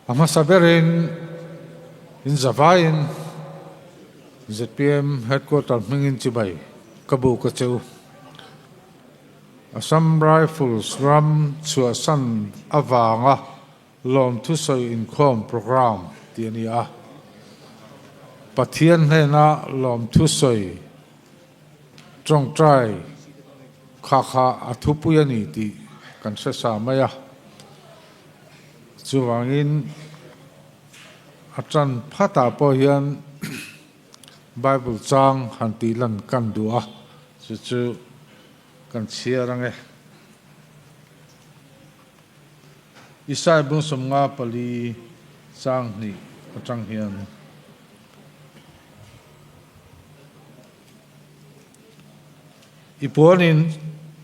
A hmasa berin in zavaiin zpm Headquarter hmingin chibai ka buk a che u. Assam Rifles ram chhuahsan avanga lawmthusawi inkhawm programme tih a ni a. Pathian hnena lawmthusawi tawngtai kha kha a thupui a ni tih kan hre sa mai a. Chuvangin a tan phatah pawh hian Bible chang han tih lan kan duh a, chu chu kan chhiar ang e. Isai bung 54 chang hnih atang hian. I puanin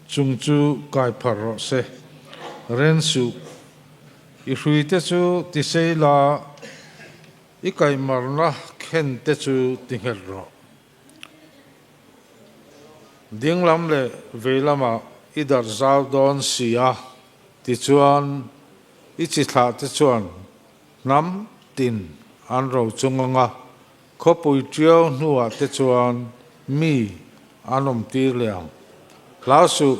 chung chu kai phar rawh se, ren suh. I hruite chu ti sei la, i kaimarna khen te chu ti nghet rawh. Dinglam leh veilamah i darh zau dawn si a, tichuan i chi thlah te chuan hnam tin an ro chung anga Khawpui ṭiau hnuah te chuan mi an awm tir leh ang. Hlau suh,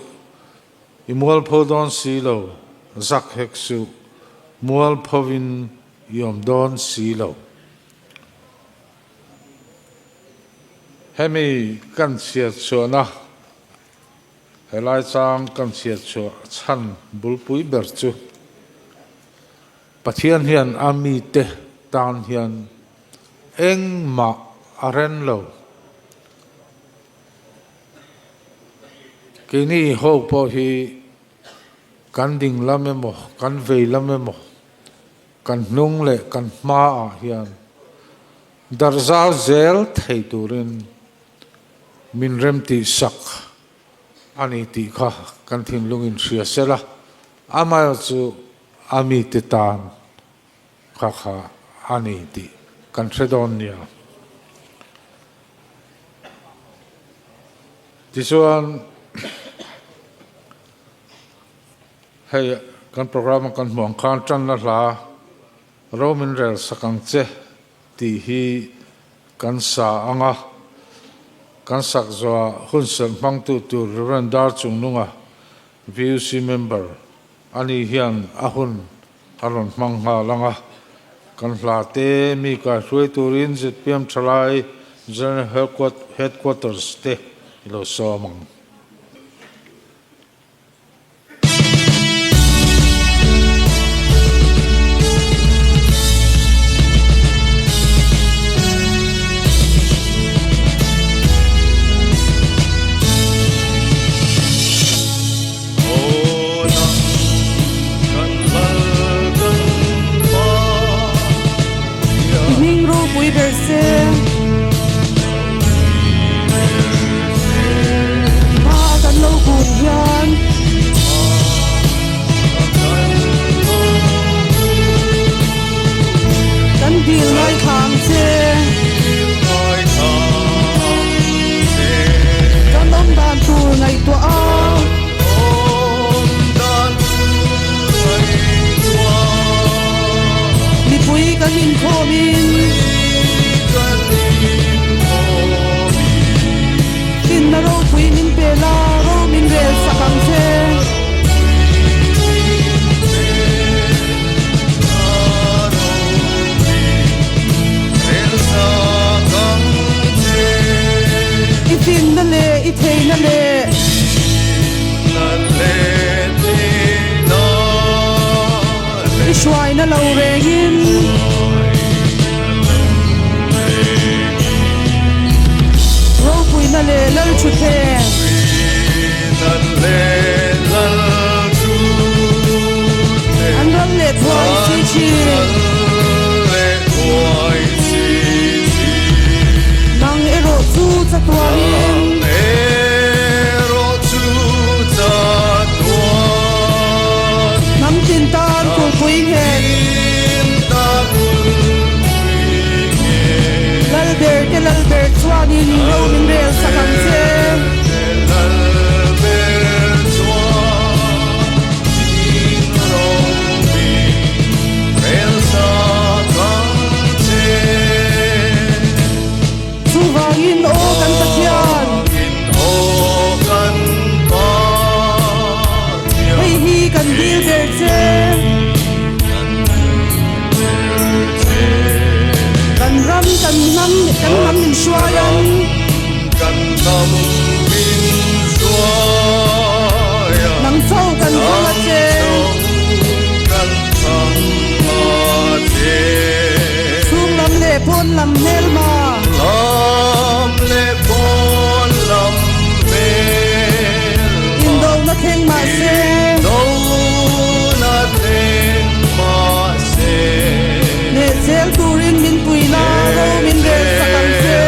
i mualpho dawn si lo, zak hek suh, mualphovin i awm dawn si lo. Hemi kan chhiat chhuahna, helai chang kan chhiat chhuah chhan bulpui ber chu, Pathian hian a mite tan hian engmah a ren lo. Keini ho pawh hi kan ding lam emaw, kan vei lam emaw, kan hnung leh kan hmaah hian darzau zel thei turin min remtih sak a ni tih kha kan thinlungin hria sela, amaherawhchu A mite tan kha kha a ni tih kan hre dawn nia. Tichuan hei kan programme a kan hmuh ang khan tanna hla ro min rel sak ang che tih hi kan sa ang a, kan sak zawhah hun serh hmangtu tur Rev. Darchungnunga VUC member Ani hian a hun a rawn hmang nghal ang a, kan hla te mi kaihruai turin zpm thalai General Headquarters te i lo sawm ang. I hming ropui ber se. Hma kan lo kun hian. Kan dil ngaithla ang che. Kan awm dan tur ngaihtuah a. Mipui kan inkhawm in. Finna ropui min pe la, ro min rel sak ang che. I finna leh i theihna leh. I hruaina lo rengin. Ropuina leh Lalthutthleng. An ral leh thuai si thin. Nang erawh chu chatuanin. Hnam tin tan kulhpui nghet. Lalber te lalber chuanin ro min rel sak ang che. hruai an. Nang cho kan thang a che. Chhung lam leh pawn lam hmelma. Indona thleng mahse. Leh zel turin min pui la, ro min rel sak ang che.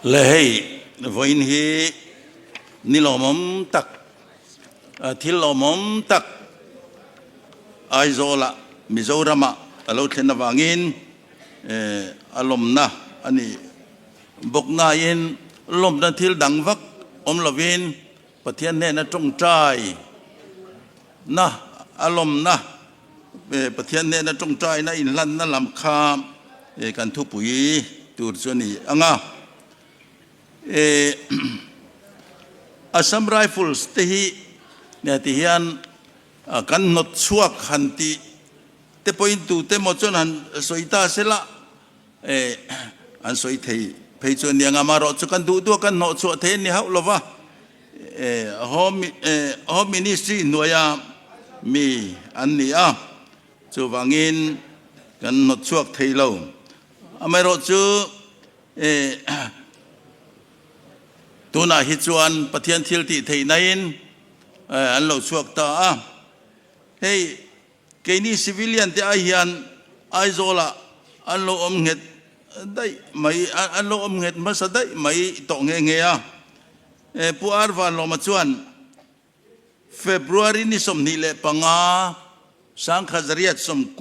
Le hei, vawiin hi ni lawmawm tak, thil lawmawm tak Aizawlah Mizoramah a lo thlen avangin a lawmna a ni bawk nain lawmna thil dang vak awm lovin Pathian hnena tawngtai na a lawmna Pathian hnena tawngtaina inhlanna lam kha kan thupui tur chu a ni ang a. Assam Rifles te hi ti hian kan hnawt chhuak han tih te pawhin tute maw chuan han sawi ta sela an sawi thei phei chu a ni ang a, amaherawhchu kan duh duh a kan hnawh chhuah thei a ni hauh lova. Home Ministry hnuaia mi an ni a, chuvangin kan hnawt chhuak thei lo. Amaherawhchu tunah hi chuan Pathian thil tih theihnain an lo chhuak ta a, hei Keini civilian te ai hian Aizawlah an lo awm nghet daih mai, an lo awm nghet hmasa daih mai tawh nghe nghe a. Pu Ar Vanlawma chuan February ni 25 1990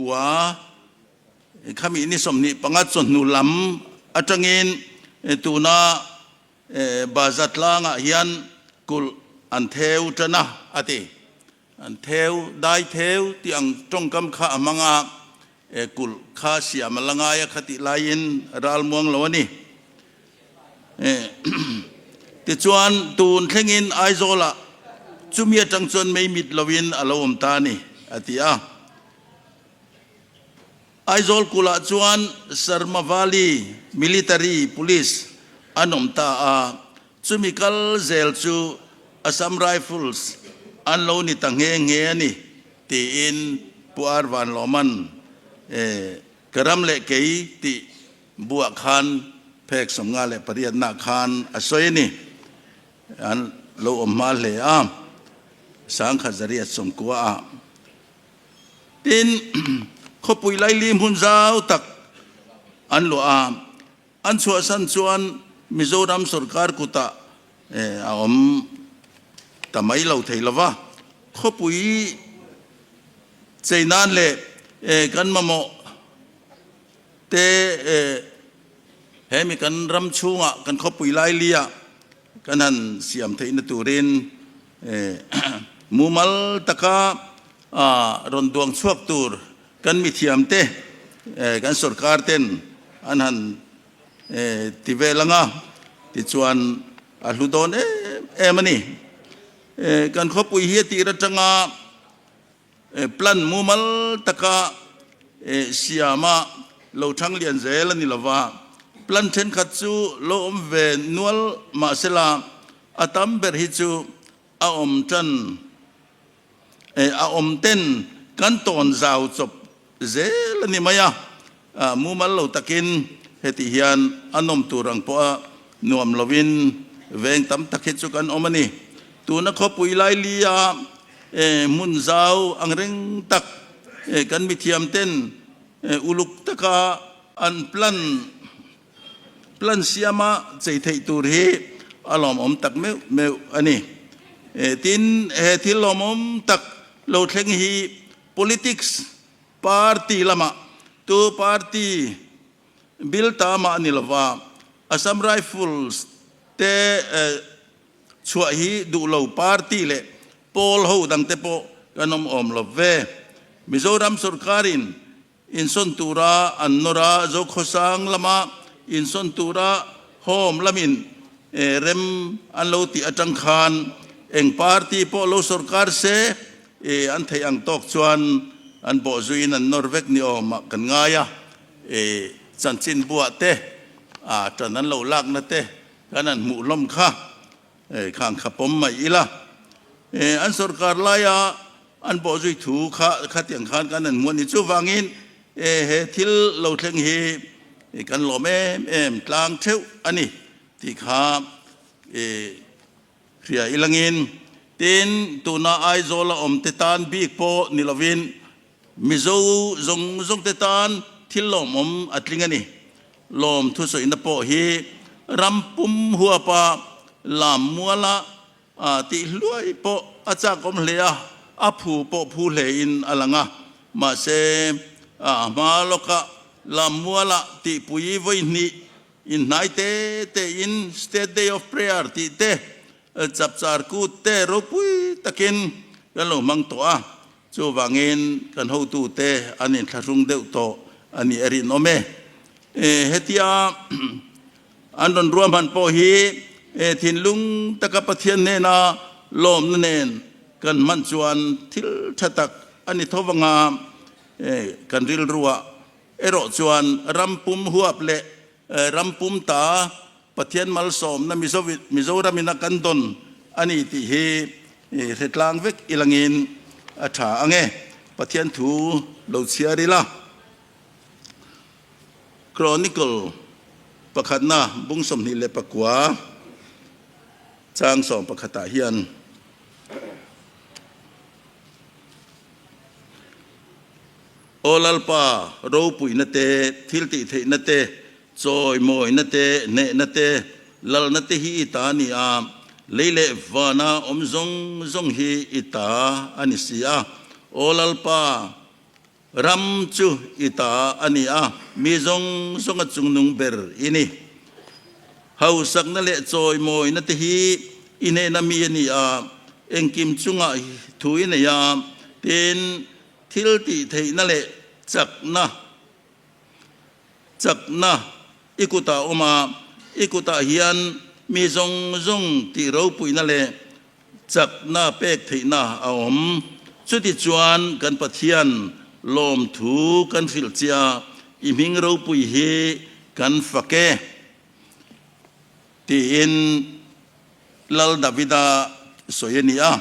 khami ni 25 chawhnu lam atangin tuna Baza tlangah hian kulh an theu tan a, a ti. An theu, dai theu tih ang tawngkam kha a hmang a, e kulh kha siam a la ngai a kha tih laiin ral muang lo a ni. E Tichuan tun thlengin Aizawlah chumi atang chuan mei mit loin a lo awm ta a ni, a ti a. Aizawl kulah chuan Sarma Valley Military Police an awm ta a, Chumi kal zel chu Assam Rifles an lo ni ta nghe nghe a ni, tiin Pu Ar Vanlawman ka ram leh kei tih buah khan phek 58 nah khan a sawi a ni. An lo awm hma hle a, 1990 ah. Tin, khawpui laili hmun zau tak an luah a. An chhuahsan chuan Mizoram sorkar kutah a awm ta mai lo thei lova, khawpui chei nan leh kan mamawh te hemi kan ram chhungah kan khawpui lailiah kan han siam theihna turin mumal taka rawn duang chhuak tur Kan mithiamte kan sorkar ten an han ti vel ang a, tichuan a hlu dawn em em a ni. Kan khawpui hi a tir atanga plan mumal taka siama lo thang lian zel a ni lova, plan thenkhat chu lo awm ve nual mahsela a tam ber hi chu a awm tan. A awm ten kan tawn zau chawp zel a ni mai a, mumal lo takin heti hian a nawm tur ang pawha nuam lovin veng tam tak hi chu kan awm a ni. Tuna khawpui lailia hmun zau ang reng tak kan mithiam ten uluk taka an plan Plan siama chei theih tur hi a lawmawm tak meuh meuh a ni. Tin, he thil lawmawm tak lo thleng hi politics party lamah tu party bil ta mah a ni lova, Assam Rifles te chhuah hi duh lo party leh pawl ho dangte pawh kan awm awm lo ve. Mizoram sorkarin. Insawn tura an nawr a, Zokhawsang lama insawn tura Home lamin rem an lo tih atang khan eng party pawh lo sorkar se an theih ang tawk chuan an bawhzuiin an nawr vek ni awmah kan ngai a, chanchin buah te tan an lo lakna te kan han hmuh hlawm kha khang kha pawm mai ila. An sorkar laia An bawhzui thu kha khatiang khan kan han hmu a ni. Chuvangin he thil lo thleng hi kan lawm em em tlang theuh a ni tih kha hria ilangin tin tuna Aizawl a awm te tan bik pawh ni lovin Mizo zawng zawng te tan thil lawmawm a tling a ni. Lawm thusawina pawh hi ram pum huapa lam muala A tih hluai pawh a chak awm hle a, a phu pawh phu hle in a lang a. Mahse, a hma lawkah Lammualah tihpui vawi hnih inhnai te te in State Day of Prayer tih te, Chapchar Kut te ropui takin kan lo hmang tawh a. Chuvangin kan hotute an inthlahrung deuh tawh a nih a rinawm e. Hetia an rawn ruahman pawh hi thinlung taka Pathian hnena lawmna nen kan hman chuan thil tha tak a ni tho vanga kan rilruah erawh chuan ram pum huap leh ram pum ta Pathian malsawmna Mizoramin a kan dawn a ni tih hi hre tlang vek ilangin a tha ang e. Pathian thu lo chhiar ila. Chronicle pakhatna bung 29 chang 11 ah hian. Aw Lalpa, ropuina te, thiltihtheihna te, chawimawina te, hnehna te, lalna te hi i ta a ni a, lei leh vana awm zawng zawng hi i ta a ni si a. Aw Lalpa, ram chu i ta a ni a, mi zawng zawnga chungnung ber i ni. Hausakna leh chawimawina te hi i hnehna mi a ni a, engkim chungah thu i nei a, tin, Thil tih theihna leh chakna, chakna i kutah awm a, i kutah hian mi zawng zawng tih ropuina leh chakna pek theihna a awm. Chutichuan kan Pathian lawmthu kan hrilh che a, i hming ropui hi kan fak e, tiin Lal Davida sawi a ni a.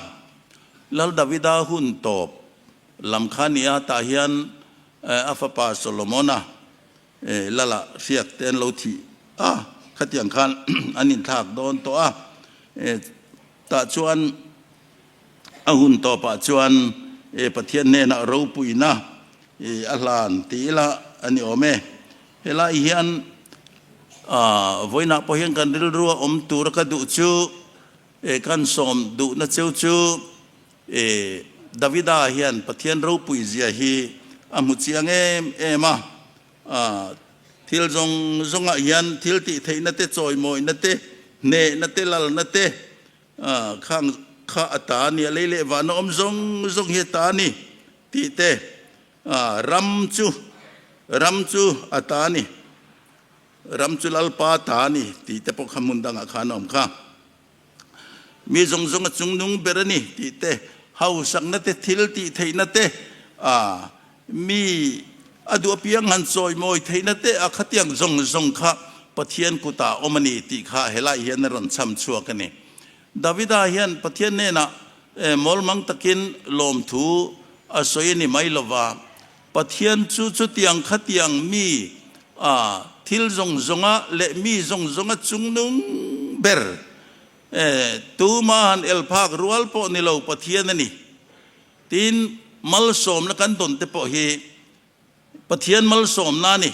Lal Davida hun tawp lam kha ni a, tah hian a fapa Solomona Lala hriak te an lo thih a, khatiang khan an inthlak dawn tawh a. Tah chuan a hun tawpah chuan Pathian hnenah ropuina a hlan ti ila a ni awm e. Helai hian vawiinah pawh hian kan rilru a awm tura ka duh chu, kan sawm duhna cheu chu Davida hian Pathian ropui zia hi a hmu chiang em em a. Thil zawng zawngah hian thil tih theihna te, chawimawina te, hnehna te, lalna te khang kha a ta a ni, a lei leh vana awm zawng zawng hi a ta a ni tih te, Ram chu ram chu a ta a ni, ram chu Lalpa ta a ni tih te pawh kha hmun dangah khan a awm kha. Mi zawng zawng a chungnung ber a ni tih te, hausakna te, thil tih theihna te, mi a duh apiang han chawimawi theihna te a khatiang zawng zawng kha Pathian kutah a awm a ni tih kha helai hian a rawn chham chhuak a ni. Davida hian Pathian hnenah mawlmang takin lawmthu a sawi a ni mai lova, Pathian chu chutiang khatiang mi a thil zawng zawnga leh mi zawng zawnga chungnung ber tuma han el phak rual pawh ni lo Pathian a ni. Tin, malsawmna kan dawn te pawh hi Pathian malsawmna a ni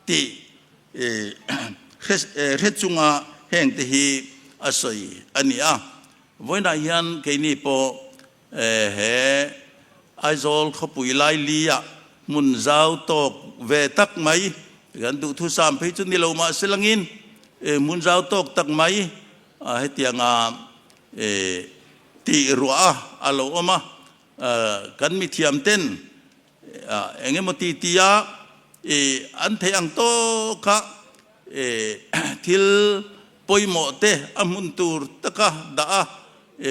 tih hre chunga hengte hi a sawi a ni a. Vawiinah hian keini pawh He Aizawl khawpui laili-ah hmun zau tawk ve tak mai, kan duhthusam phei chu ni lo mah se langin hmun zau tawk tak mai hetianga tih ruah a lo awm a, kan mithiamten. Eng emaw ti tia an theih ang tawka thil pawimawh te a hmun tur taka dah a,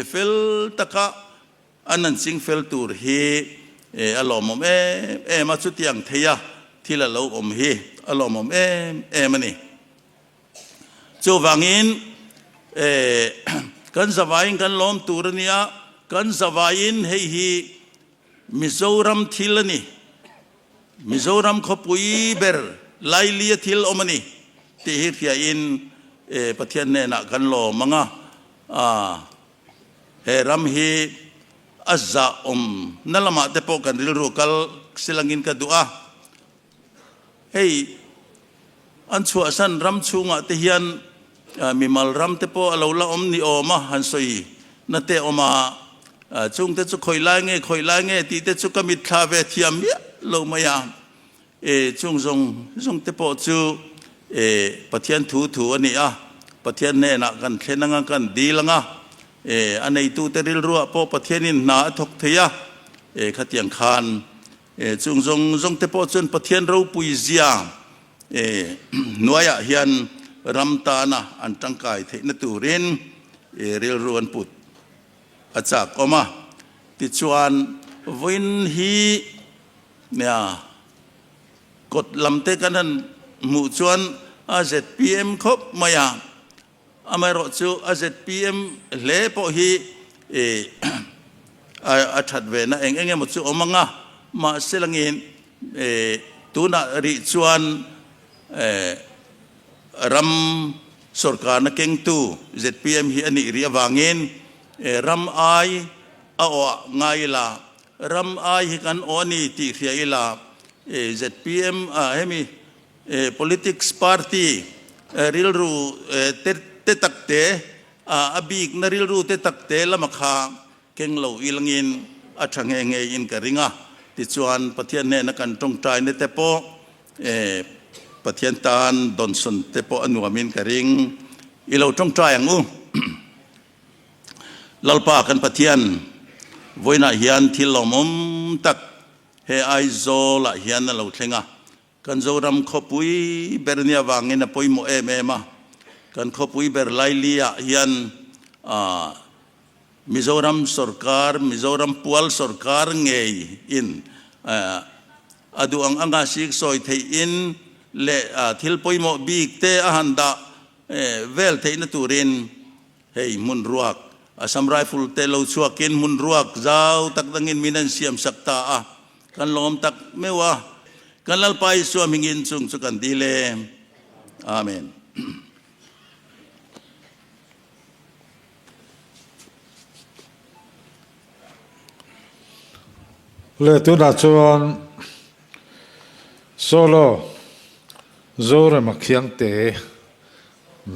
fel taka an han ching fel tur hi a lawmawm em em a, chutiang theia thil a lo awm hi a lawmawm em em a ni. Chuvangin kan zavaiin kan lawm tur a nia, kan zavaiin hei hi Mizoram thil a ni. Mizoram khawpui ber Lailia thil awm a ni tih hi hriain Pathian hnenah kan lawm ang a, he ram hi a zahawm na lamah te pawh kan rilru kal silangin ka duh a. Hei an chhuahsan ram chhungah te hian mimal ram te pawh a lo la awm ni awm a, han sawi na te awm a, chung te chu khawi lai nge khawi lai nge tih te chu ka mitthla ve thiam miah lo mai a, e chung zawng zawng te pawh chu e Pathian thu thu a ni a, Pathian hnenah kan thlen anga kan dil anga, e a neitu te rilruah pawh Pathianin hna a thawk thei a, e khatiang khan Chung zawng zawng te pawh chuan Pathian ropui zia hnuaiah hian ram tana an tangkai theihna turin rilru an put a chak awm a. Tichuan, vawiin hi nia kawt lam te kan han hmuh chuan a zpm khawp mai a. Amaherawhchu a zpm hle pawh hi a that ve na eng eng emaw chu awm ang a, mahse langin tunah rih chuan ram sorkarna kengtu zpm hi a nih rih avangin ram ai a awh ngai ila, ram ai hi kan awh a ni tih hria ila zpm hemi Politics party rilru te tak te, a bikna rilru te tak te lama kha keng lo ilangin a tha nghe nghe in ka ring a. Tichuan Pathian hnena kan tawngtaina te pawh Pathian tan dawnsawn te pawh a nuamin ka ring. I lo tawngtai ang u. Lalpa kan Pathian, vawiinah hian thil lawmawm tak he Aizawlah hian a lo thleng a. Kan Zoram khawpui ber nia vangin a pawimawh em em a, kan khawpui ber Laili-ah hian Mizoram sorkar, Mizoram pual sorkar ngei in a duh ang anga sik sawi theih in leh thil pawimawh bik te a han dah vel theihna turin hei hmun ruak Assam Rifle te lo chhuakin hmun ruak zau tak dangin min an siam sak ta a. Kan lawm tak meuh a, kan Lalpa Isua hmingin chung chu kan dil e. Amen. Le tunah chuan solo Zorema Khiangte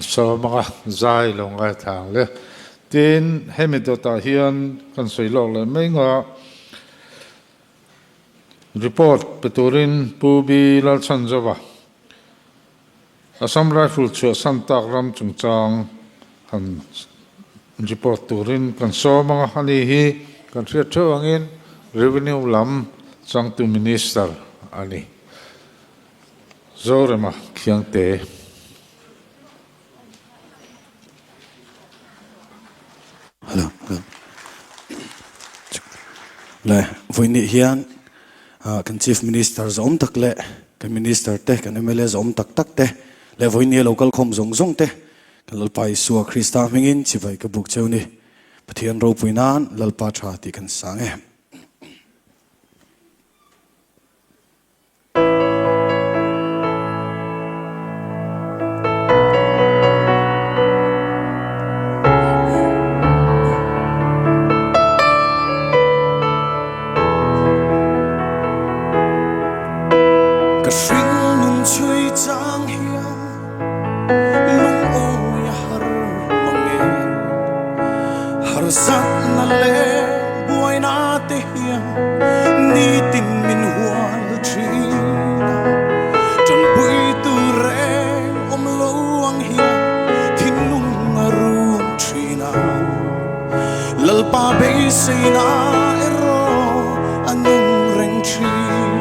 sawmanga zai lo ngaithlang le. Tin, hemi dawtah hian kan sawi lawk leh mai nga report pe turin Pu B Lalchhanzova, Assam Rifle chhuahsan tak ram chungchang han report turin kan sawm anga ani hi kan hriat theuh angin Revenue lam changtu Minister a ni. Zorema Khiangte. Hello, hello. Le, vawiin hian kan Chief Minister zawm tak leh kan Minister te, kan mla zawm tak tak te leh vawiin hi lo kalkhawm zawng zawng te kan Lalpa Isua Krista hmingin chivai ka buk cheu ni. Pathian ropui nan Lalpa tha tih kan sang e. Ka hringnun chhui chang hian lungawi a har mang e. Harsatna leh buaina te hian nitin min hual thin a. Tanpui tur reng awm lo ang hian thinlung a rum thin a. Lalpa beiseina erawh a nung reng thin.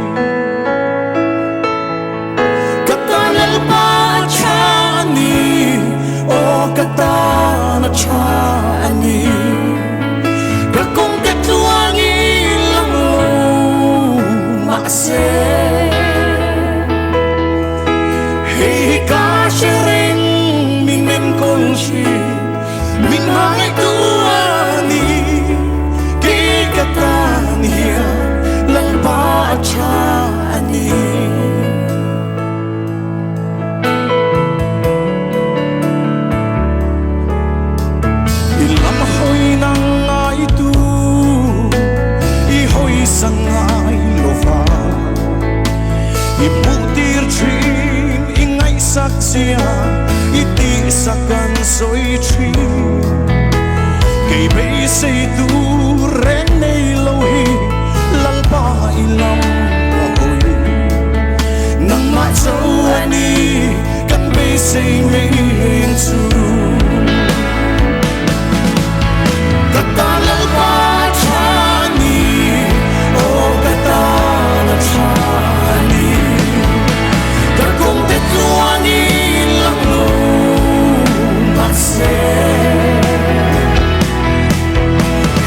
tha a ni. Ka kawng te tluangin lang lo mahse hei hi ka hre reng min enkawl thin min hmangaihtu a ni. Kei ka tan hian Lalpa a tha a ni. I lam hawi nang ngaitu i hawisa ngai lova, i hmuhtir thin i ngaihsak zia i tihsak an sawi thin. Kei beisei tur reng nei lo hi Lalpa i lam ka hawi. Nangmah cho a ni kan beisei ngei reng chu. Ka ta Lalpa tha a ni, aw ka tan a tha a ni. Ka kawngte tluangin lang lo mahse.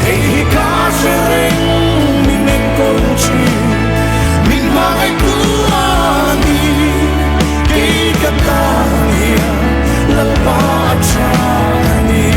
Hei hi ka hre reng min enkawl thin, min hmangaihtu a ni. Kei ka tan hian Lalpa a tha a ni.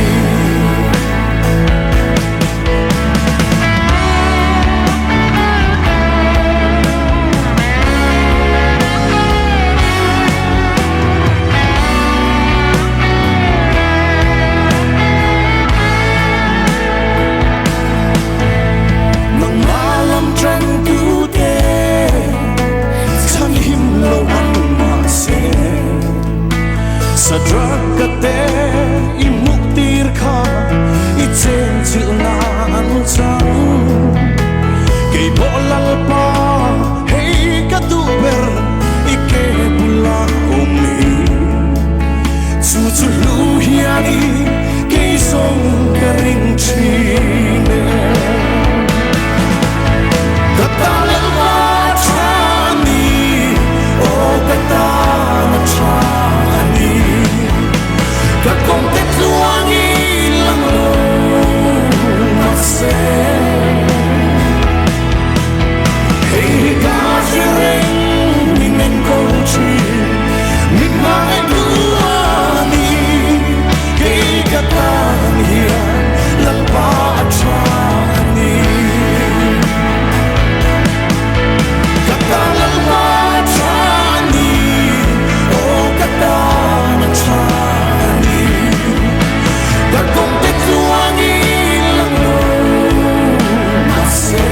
Nangmah lam ṭantute chhanhim lo an mahse Sadraka te i hmuhtir kha i chenchilhna an chang. Kei pawh Lalpa hei ka duh ber i ke bula awm hi. Chu chu hlu hian i kei zawng ka ring thin e. Ka ta Lalpa tha a ni, aw ka tana tha a ni. Ka kawngte tluangin lang lo mahse. Hei hi ka hre reng min enkawl thin, min hmangaihtu a ni. Kei ka tan hian Lalpa a tha a ni. Ka tan Lalpa a tha a ni, aw ka tan a tha a ni. Ka kawngte tluangin lang lo mahse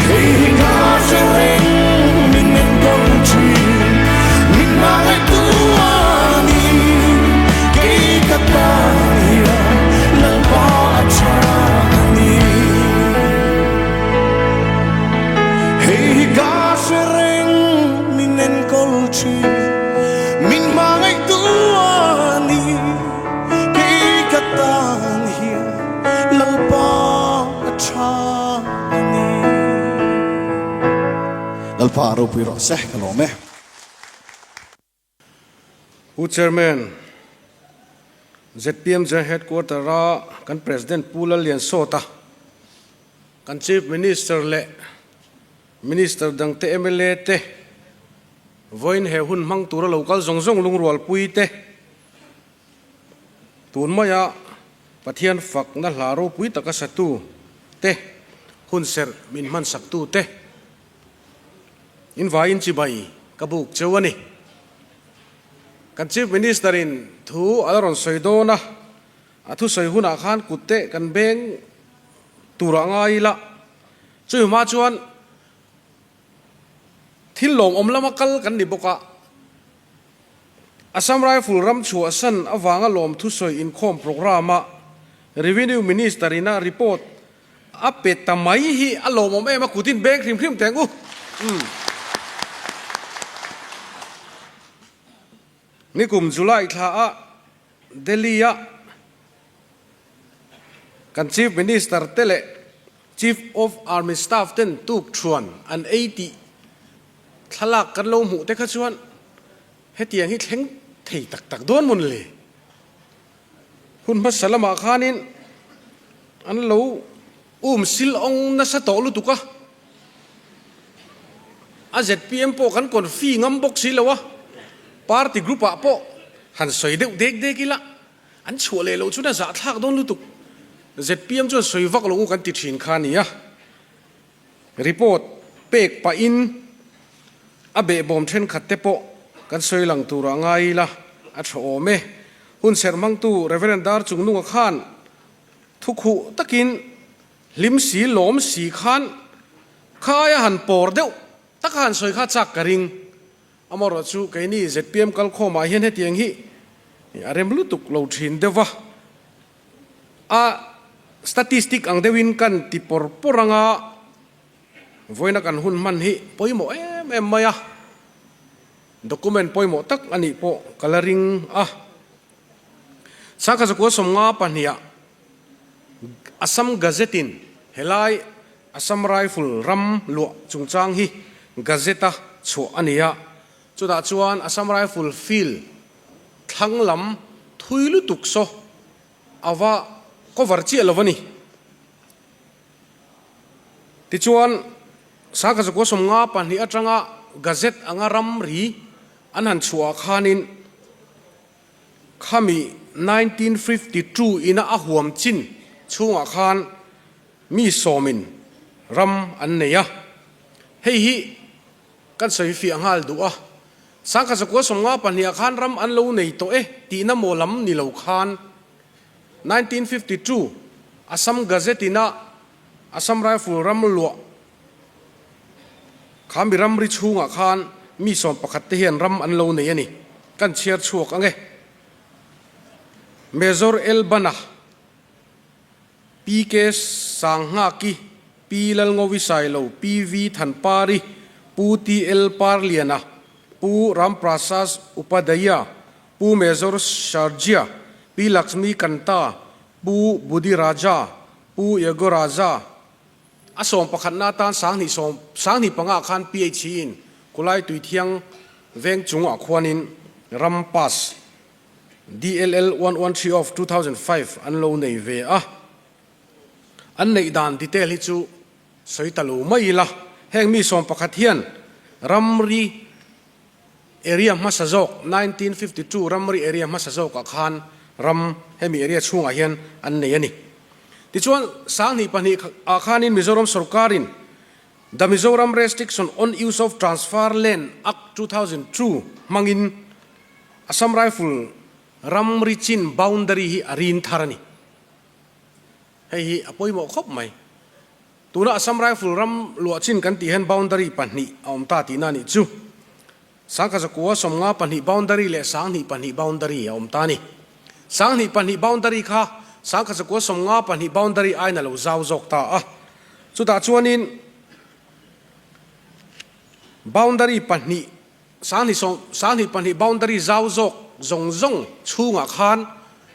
hei hi ka hre reng min enkawl thin, min hmangaihtu a ni. Kei ka tan hian Lalpa a tha a ni. Hei hi ka hre reng min enkawl thin, min hmangaihtu a ni. Kei ka tan hian Lalpa a tha a ni. Lalpa ropui rawh se, ka lawm e. Pu Chairman, zpm General Headquarter a kan President Pu Lalliansawta, kan Chief Minister leh Minister dangte mla te, vawiin he hun hmang tura lo kal zawng zawng lungrualpui te, tun maia Pathian fakna hla ropui taka satu te, hunserh min hmansaktu te, In vaiin chibai ka buk cheu a ni. Kan Chief Minister in thu a la rawn sawi dawn a, a thusawi hunah khan kut te kan beng tur a ngai ila. Chumi hma chuan thil lawmawm lama kal kan ni bawk a, Assam Rifle ram chhuahsan avanga lawm thusawi inkhawm programme a Revenue Minister in a report A pe ta mai hi a lawmawm em a, kutin beng hrim hrim teng u. Umm. Nikum July thla a Delhi a kan Chief Minister te leh Chief of Army Staff ten tuk thuan an ei tih thlalak kan lo hmuh te kha chuan hetiang hi thleng. thei tak tak dawn mawn le? Hun hmasa lamah khanin an lo um sil awng nasa tawh lutuk a, a zpm pawh kan confi ngam bawk si lo a, party group ah pawh han sawi deuh dek dek ila an chhuah leh loh chuan a zahthlak dawn lutuk. Zpm chuan sawi vak lo u kan ti thin kha a nia. Report pek pahin a behbawm thenkhat te pawh kan sawi lang turah ngai ila a tha awm e. Hun serh hmangtu Rev. Dar Chungnunga khan thukhuh takin hlim si lawm si khan kha aia han pawr deuh taka han sawi kha chak ka ring. Amaherawh chu keini zpm kalkhawmah hian hetiang hi a rem lutuk lo thin deuh va. A statistic ang deuhin kan ti pawr pawr anga vawiina kan hun hman hi pawimawh em em mai a, document pawimawh tak a nih pawh ka la ring a. Sangkhat zakua 52 ah Assam Gazette in helai Assam Rifle ram luah chungchang hi Gazette a chhuah a ni a, chutah chuan Assam Rifle field Thlang lam thui lutuk saw a va cover chiah lo a ni. Tichuan, Sangkhat zakua 52 atanga Gazette anga ramri an han chhuah ah khanin khami 1952 ina a huam chin chhungah khan mi sawmin ram an nei a. Hei hi Kan sawi fiah nghal duh a, Sangkhat zakua 52 ah khan ram an lo nei tawh e tihna maw lam ni lo khan 1952 Assam Gazette ina Assam Rifle ram luah kha mi ramri chhungah khan mi 11 te hian ram an lo nei a ni. Kan chhiar chhuak ang e. Major L. Bana. PK Sanghngaki, Pi Lalngovi Sailo, PV Thanpari, Pu TL Parliana, Pu Ramprasad Upadhyaya, Pu Major Sharjia, Pi Laxmi Kanta, Pu Budi Raja, Pu Yago Raja. A sawm pakhatna atan 20 sawm 25 ah khan PHE in Kulai Tuithiang veng chungah khuanin ram pass DLL 113 of 2005 an lo nei ve a, an neih dan detail hi chu sawi ta lo mai ila, heng mi 11 hian ramri area hmasa zawk 1952 ramri area hmasa zawkah khan ram hemi area chhungah hian an nei a ni. Tichuan 2002 ah khanin Mizoram sorkarin The Mizoram Restriction on Use of Transfer Land Act 2002 hmangin Assam Rifle ramri chin boundary hi a rin thar a ni. Hei hi a pawimawh khawp mai. Tuna Assam Rifle ram luah chin kan tih hian boundary pahnih a awm ta tihna a nih chu. 1094 boundary leh 22 boundary a awm ta a ni. 22 boundary kha 1092 boundary aiin a lo zau zawk ta a. Chutah chuanin boundary pahnih 22 22 boundary zau zawk zawng zawng chhungah khan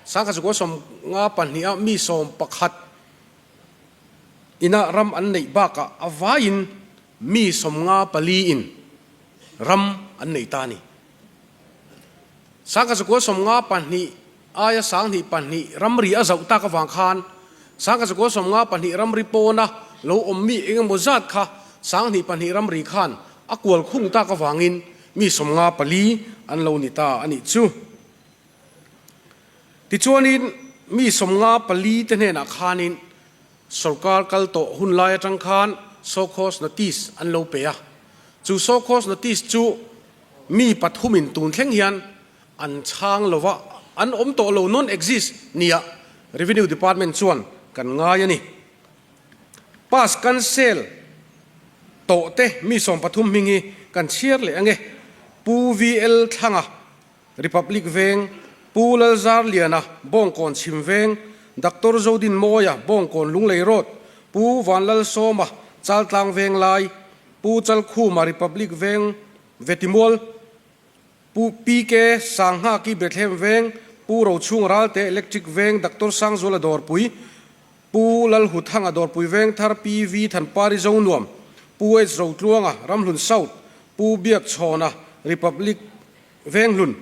1092 a mi 11 ina ram an neih bakah a vaiin mi 54 in ram an nei ta a ni. 1092 aia 22 ramri a zauh tak avang khan 1092 ramri pawna lo awm mi eng emaw zat kha 22 ramri khan a kual khung tak avangin mi 54 an lo ni ta a nih chu. Tichuanin mi 54 te hnenah khanin Sorkar kal tawh hun lai atang khan show cause notice an lo pe a, chu show cause notice chu mi pathumin tun thleng hian an chhang lo va, an awm tawh lo, non exist, nia Revenue Department chuan kan ngai a ni. Pass cancel tawh te mi 13 hming hi kan chhiar leh ange, Pu VL Thlanga, Republic Veng, Pu Lalzarliana, Bawngkawn Chhim Veng, Doctor Zodin Mawia, Bawngkawn Lunglei Road, Pu Vanlalsawma, Chaltlang Veng Lai, Pu Chalkhuma, Republic Veng, Vetimual, Pu PK Sanghaki, Bethlehem Veng, Pu Rochhung Ralte, Electric Veng, Doctor Sangzuala Dawrpui, Pu Lalhuthanga, Dawrpui Veng Thar, PV Thanpari Zonuam, Pu H Rotluanga, Ramhlun South, Pu Biakchhawna, Republic Venghlun.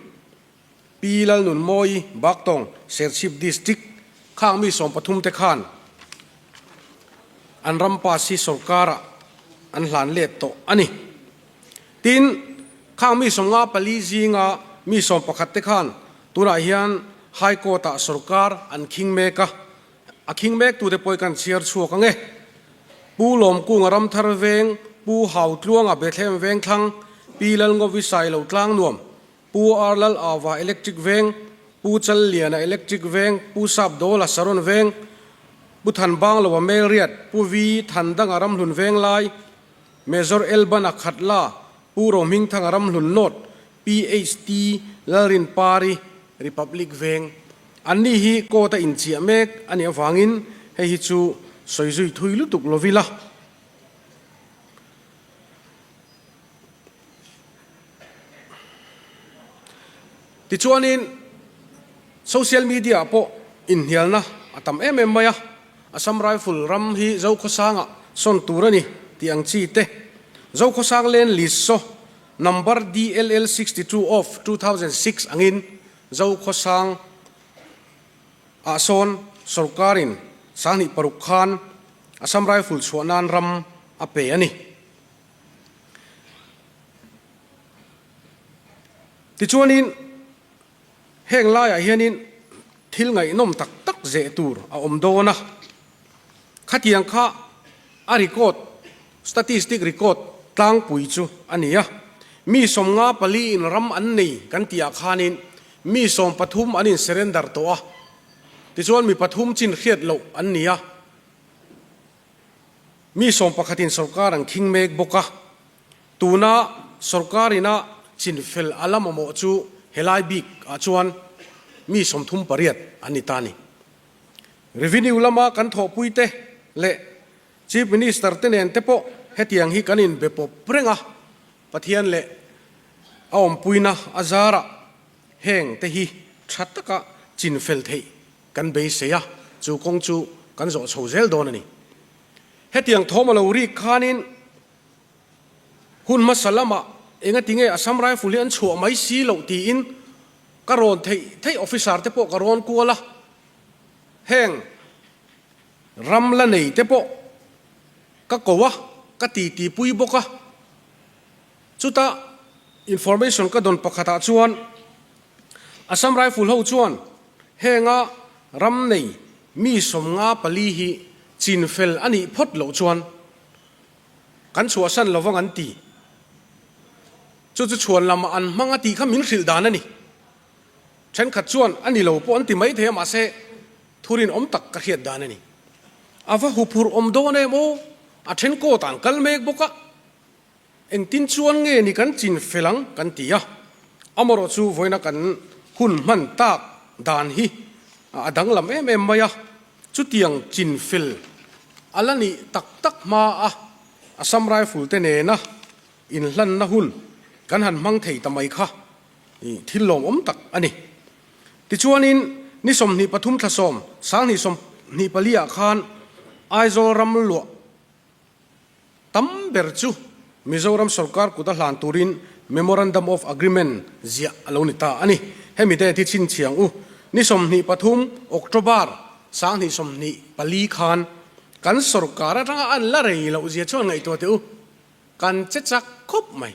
Pi Lalnunmawii, Baktawng, Serchhip District, khang mi 13 te khan an ram pass hi sorkarah an hlan let tawh a ni. Tin, khang mi 54 zinga mi 11 te khan tunah hian High Court-ah sorkar an khing mek a, a khing mek tute pawh hi kan chhiar chhuak ang e. Pu Lawmkunga Ramthar Veng, Pu Hautluanga Bethlehem Vengthlang, Pi Lalngovi Sailo Tlangnuam, Pu Ar Lal Ava Electric Veng, Pu Chal Liana Electric Veng, Pu Sap Dawla Saron Veng, Pu Than Bangloa Melriat, Pu Vi Than Danga Ramhlun Veng Lai, Major Elbana Khatla, Pu Rohmingthanga Ramhlun North, PHT Lalrin Pari, Republic Veng. Anni hi court a inchiah mek a nih avangin hei hi chu sawi zui thui lutuk lo ila. Tichuanin social media ah pawh inhnialna a tam em em mai a, Assam Rifle ram hi Zokhawsangah sawn tur a ni tih ang chi te, Zokhawsang Land List saw number DLL 62 of 2006 angin Zokhawsang ah sawn sorkarin 26 khan Assam Rifle chhuah nan ram a pe a ni. Tichuanin heng laiah hianin thil ngaihnawm tak tak zeh tur a awm dawn a, khatiang kha a record, statistic record tlangpui chu a ni a. Mi 54 in ram an nei kan tih ah khanin mi 13 an in surrender tawh a, tichuan mi pathum chin hriat loh an ni a. Mi sawmpakhatin sorkar an khing mek bawk a, tuna sorkar ina chinfel a la mamawh chu helai bik ah chuan mi 38 an ni ta a ni. Revenue lama kan thawhpui te leh Chief Minister te nen te pawh hetiang hi kan inbe pawp reng a, Pathian leh a awmpuina a zarah heng te hi tha taka chinfel theih Kan beisei a, chu kawng chu kan zawh chho zel dawn a ni. Hetiang thawm a lo rik khanin hun hmasa lamah engati nge Assam Rifle hi an chhuah mai si loh tiin ka rawn theih theih officer te pawh ka rawn kual a, heng ram la nei te pawh ka ko a, ka titi pui bawk a. Chuta information ka dawn pakhatah chuan Assam Rifle ho chuan Henga ram nei mi 54 hi chinfel a nih phawt loh chuan kan chhuahsan lo vang an ti. Chu chu chhuan lamah an hmang a tih kha min hrilh dan a ni. Thenkhat chuan a ni lo pawh an ti maithei a mahse thurinawm tak ka hriat dan a ni. A va huphurh awm dawn em aw, a then court ah an kal mek bawk a. Engtin chuan nge ni kan chin fel ang kan ti a, amarawh chu vawiina kan hun hman tak dan hi a danglam em em mai a, chutiang chin fel a la nih tak tak hma a Assam Rifle te nena inhlanna hun kan han hmang thei ta mai kha thil lawmawm tak a ni. Tichuanin ni 23 thla 10 2024 ah khan Aizawl ram luah Tam ber chu Mizoram sorkar kut a hlan turin Memorandum of Agreement ziah a lo ni ta a ni. Hemi date hi chhinchhiang u. Ni 23 October 2024 khan kan sorkar atanga an la rei loh zia chuan ngaihtuah teh u. Kan che chak khawp mai.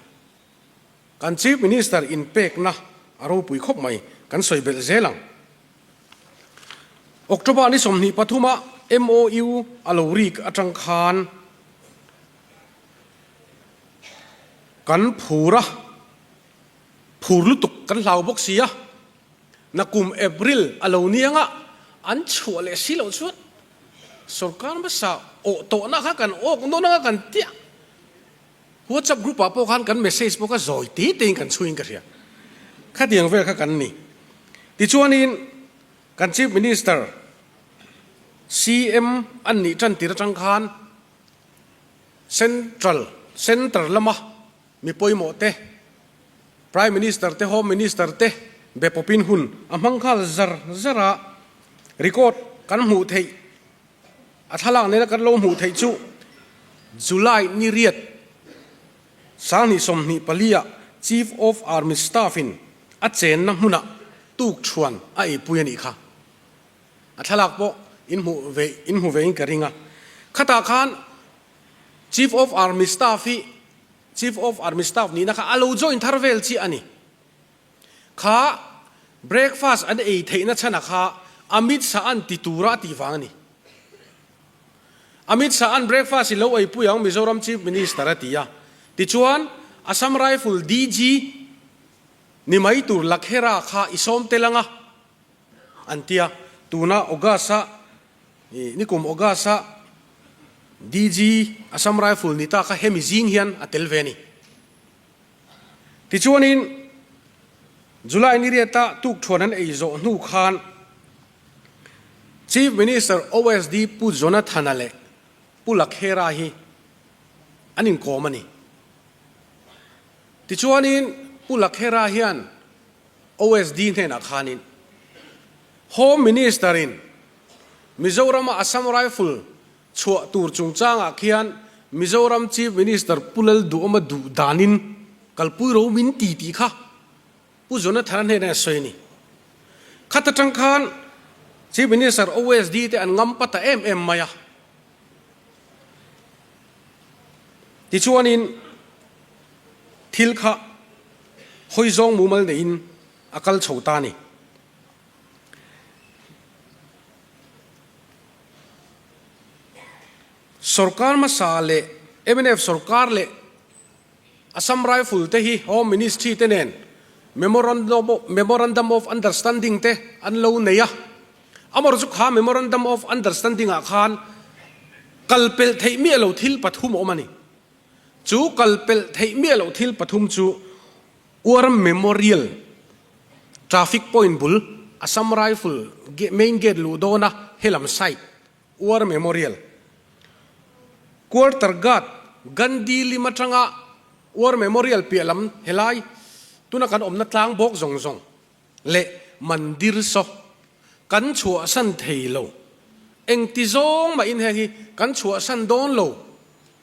Kan Chief Minister inpekna a ropui khawp mai. Kan sawi belh zel ang. October ni 23 a MOU a lo rik atang khan kan phur a, phur lutuk kan hlau bawk si a, nakum April a lo niang a, an chhuah leh si loh chuan sorkar hmasa awh tawhna kha kan awk nawn anga kan tiah. WhatsApp group ah pawh khan kan message pawh kha zawi te te in kan chhuiin ka hria. Khatiang vel kha kan ni. Tichuanin kan Chief Minister CM an nih tan tir atang khan Central Center lama mi pawimawh te Prime Minister te Home Minister te be pawpin hun a hmang nghal zar zar a, record kan hmuh theih A thlalak nena kan lo hmuh theih chu July ni riat 2024 ah Chief of Army Staff in a chenna hmunah. tukṭhuan a eipui a nih kha. A thlalak pawh in hmuh ve in hmu ve in ka ring a. Khatah khan Chief of Army Staff hi Chief of Army Staff nihna kha a lo join thar vel chiah a ni. Kha breakfast an ei theihna chhanah kha Amit Shah an ti tura a tih vang a ni. Amit Shah an breakfast i lo eipui ang Mizoram Chief Minister a ti a. Tichuan Assam Rifle DG ni mai tur Lakhera kha i sawm tel ang a an ti a. Tuna August a nikum August a DG Assam Rifle ni ta kha hemi zing hian a tel ve a ni. Tichuanin July ni riata tukthuan an ei zawh hnu khan Chief Minister OSD Pu Jonathana leh Pu Lakhera hi an inkawm a ni. Tichuanin Pu Lakhera hian OSD hnenah khanin Home Minister-in Mizorama Assam Rifle chhuah tur chungchangah khian Mizoram Chief Minister Pu Lalduhawma duh danin kalpui ro min ti tih kha Pu Jonathana hnenah a sawi a ni. Khat atang khan Chief Minister OSD te an ngam pa ta em em mai a. Tichuanin thil kha hawi zawng mumal neiin a kal chho ta a ni. Sorkar hmasa leh mnf sorkar leh Assam Rifle te hi Home Ministry te nen Memorandum of Understanding te an lo nei a. Amaherawhchu chu kha Memorandum of Understanding ah khan kal pelh theih miah lo thil pathum a awm a ni. Chu kal pelh theih miah loh thil pathum chu War Memorial Traffic Point bul Assam Rifle main gate luh dawna helam side War Memorial, Quarter Guard, Gandhi lim atanga War Memorial piah lam helai tuna kan awmna tlang bawk zawng zawng leh Mandir saw kan chhuahsan thei lo. Engti zawng mahin heng hi kan chhuahsan dawn lo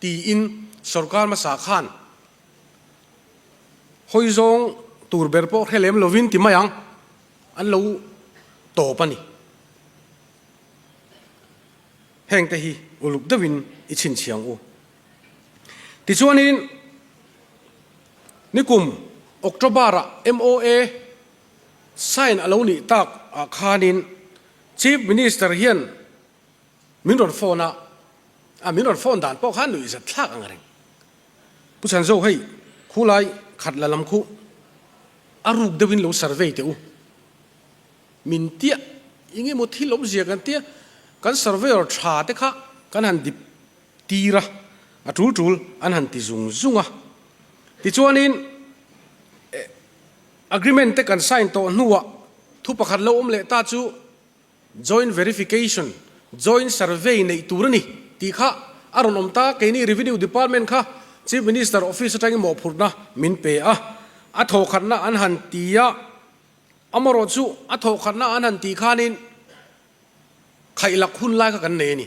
tiin sorkar hmasa khan hawi zawng tur ber pawh hre lem lovin ti mai ang an lo tawp a ni. Hengte hi uluk deuhin i chhinchhiang u. Tichuanin, nikum October-ah MOA sign a lo nih tak ah khanin Chief Minister hian min rawn phone a, a min rawn phone dan pawh khan nuih zat thlak ang reng. Pu Chhanzo hei khulai khat la lam khu a ruk deuhin lo survey teh u. Min tiah eng emaw thil awmzia kan tia, kan surveyor tha te kha kan han dip tir a, a tul tul an han ti zung zung a. Tichuanin agreement te kan sign tawh hnuah thu pakhat lo awm leh ta chu joint verification, joint survey neih tur a ni tih kha a rawn awm ta. Keini Revenue Department kha Chief Minister office atangin mawhphurhna min pe a, a thawkhatna an han ti a. Amarawh chu a thawhkhatna an han tih khanin khaihlak hun lai kha kan nei a ni.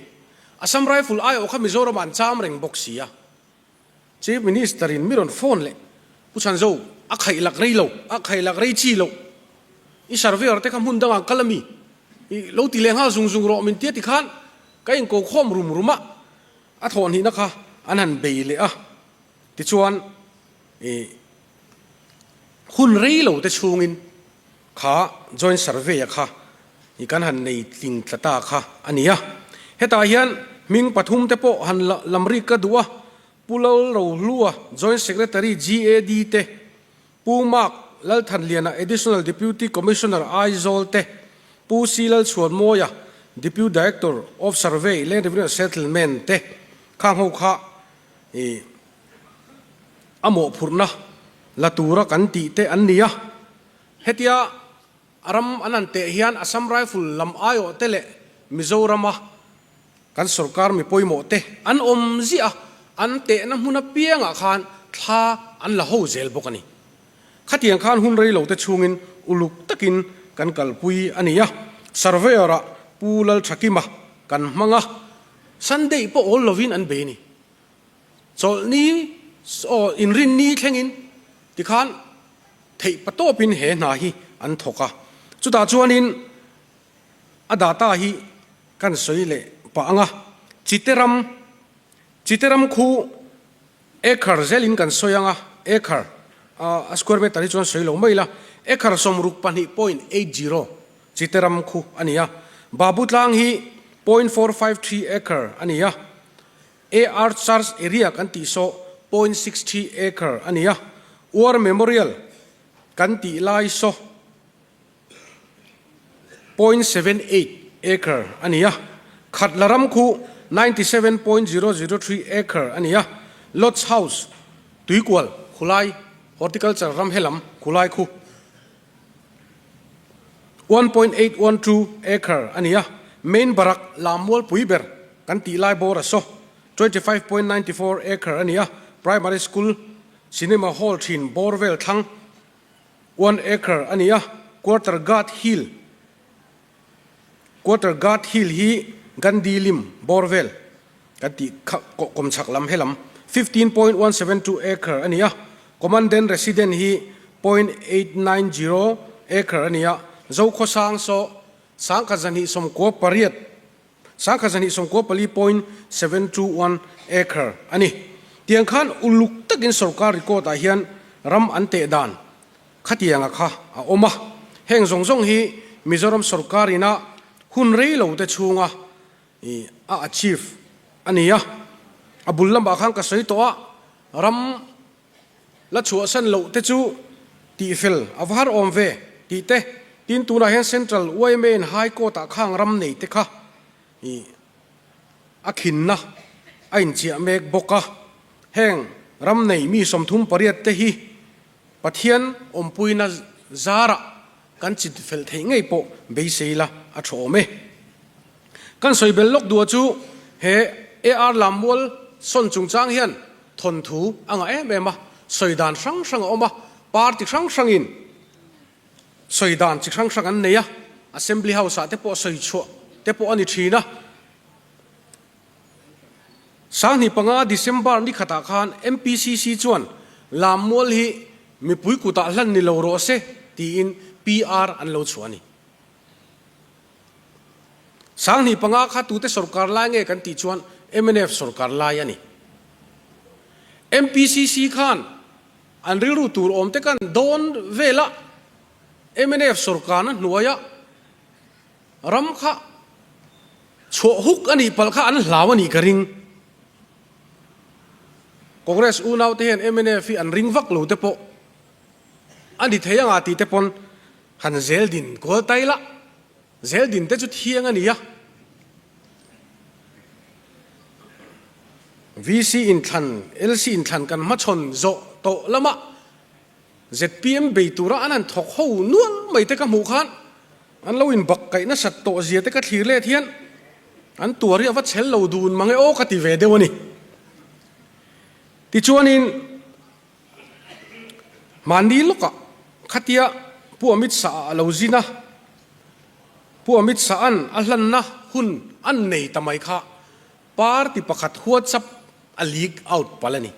Assam Rifle aiawh kha Mizoramah an cham reng bawk si a. Chief Minister in mi rawn phone leh Pu Chhanzo a khaihlak rei lo, a khaihlak rei chi lo. I surveyor te kha hmun dangah kal a mi? I lo ti leh nghal zung zung rawh min tia ti khan ka inko khawm rum rum a, a thawhhnihna kha an han bei leh a. Tichuan i Hun rei lo te chhungin kha joint survey a kha i kan han nei tling tla ta kha a ni a. Hetah hian hming pathum te pawh han lam rik ka duh a, Pu Lalrohlua, Joint Secretary GAD te, Pu Mark Lalthanliana, Additional Deputy Commissioner Aizawl te, Pu C Lalchhuanmawia, Deputy Director of Survey, Land Revenue and Settlement te khang ho kha i a mawhphurhna la tura kan tih te an ni a. Hetia a ram an han teh hian Assam Rifle lam aiawh te leh Mizorama kan sorkar mi pawimawh te an awm ziah a, an tehna hmun apiangah khan thla an la ho zel bawk a ni. Khatiang khan hun rei lo te chhungin uluk takin kan kalpui a ni a, Surveyor-ah Pu Lalthakima kan hmang a, Sunday pawh awl lovin an bei a ni. Chawlhni aw inrinni thlengin tikhan theih patawpin he hna hi an thawk a. Chutah chuanin a data hi kan sawi leh pah ang a, Chite ram, Chite ram khu acre zelin kan sawi ang a, acre, a square meter hi chuan sawi lo mai ila, acre 62 point 80 Chite ram khu a ni a, Babu tlang hi point 453 acre a ni a, AR Church area kan tih saw point 63 acre a ni a, War Memorial kan tih lai saw point 78 acre a ni a, Khatla ram khu 97.003 acre a ni a, Lodge House, Tuikual, Khulai, Horticulture ram helam Khulai khu 1.812 acre a ni a, Main Barak Lammual pui ber kan tih lai bawr a saw 25.94 acre a ni a, Primary School Cinema Hall thin bawr vel thlang 1 acre a ni a, Quarter Guard Hill Quarter Guard Hill hi Gandhi lim bawr vel kan tih kha kawm chhak lam helam 15.172 acre a ni a, Commandant Resident hi 0.890 acre a ni a, Zokhawsang saw 1298 1294.721 acre a ni. Tiang khan uluk takin sorkar record ah hian ram an teh dan khatianga kha a awm a. Heng zawng zawng hi Mizoram sorkar ina hun rei lo te chhunga a achieve a ni a. A bul lamah khan ka sawi tawh a, ram La chhuahsan loh te chu tihfel a va har awm ve tih te, tin tunah hian Central yma in High Court ah khang ram nei te kha ih a khinna a inchiah mek bawk a. Heng ram nei mi 38 te hi Pathian awmpuina zarah kan chinfel theih ngei pawh beisei la a tha awm e. Kan sawi bel lawk duah chu he AR Lammual sawn chungchang hian thawnthu a ngah em em a, sawi dan hrang hrang a awm a, party hrang hrangin sawi dan chi hrang hrang an nei a, Assembly House ah te pawh sawi chhuah te pawh a ni thin a. 2005 December ni khatah khan MPCC chuan Lammual hi mipui kutah hlan ni lo rawh se tiin PR an lo chhuah a ni. 2005 kha tute sorkar lai nge kan tih chuan mnf sorkar lai a ni. MPCC khan an rilru tur awm te kan dawn vela mnf sorkarna hnuaia ram kha chhuah huk a nih palh kha an hlau a nih ka ring. Congress unau te hian mnf hi an ring vak lo te pawh a ni thei anga tih te pawn han zel din kual tai la, zel din te chu thiang a ni a. VC inthlan, LC inthlan kan hmachhawn zawh tawh lamah Zpm bei tura an han thawk ho nual mai te ka hmuh khan an lo inbak kaih nasat tawh zia te ka thlir let hian an tuar hi a va chhel lo dun mang e aw ka ti ve deuh a ni. Tichuanin mahni lawkah khatia Pu Amit Shah-ah a lo zin a, Pu Amit Shah-a'n a hlanna hun an nei ta mai kha party pakhat WhatsApp a leak out palh a ni.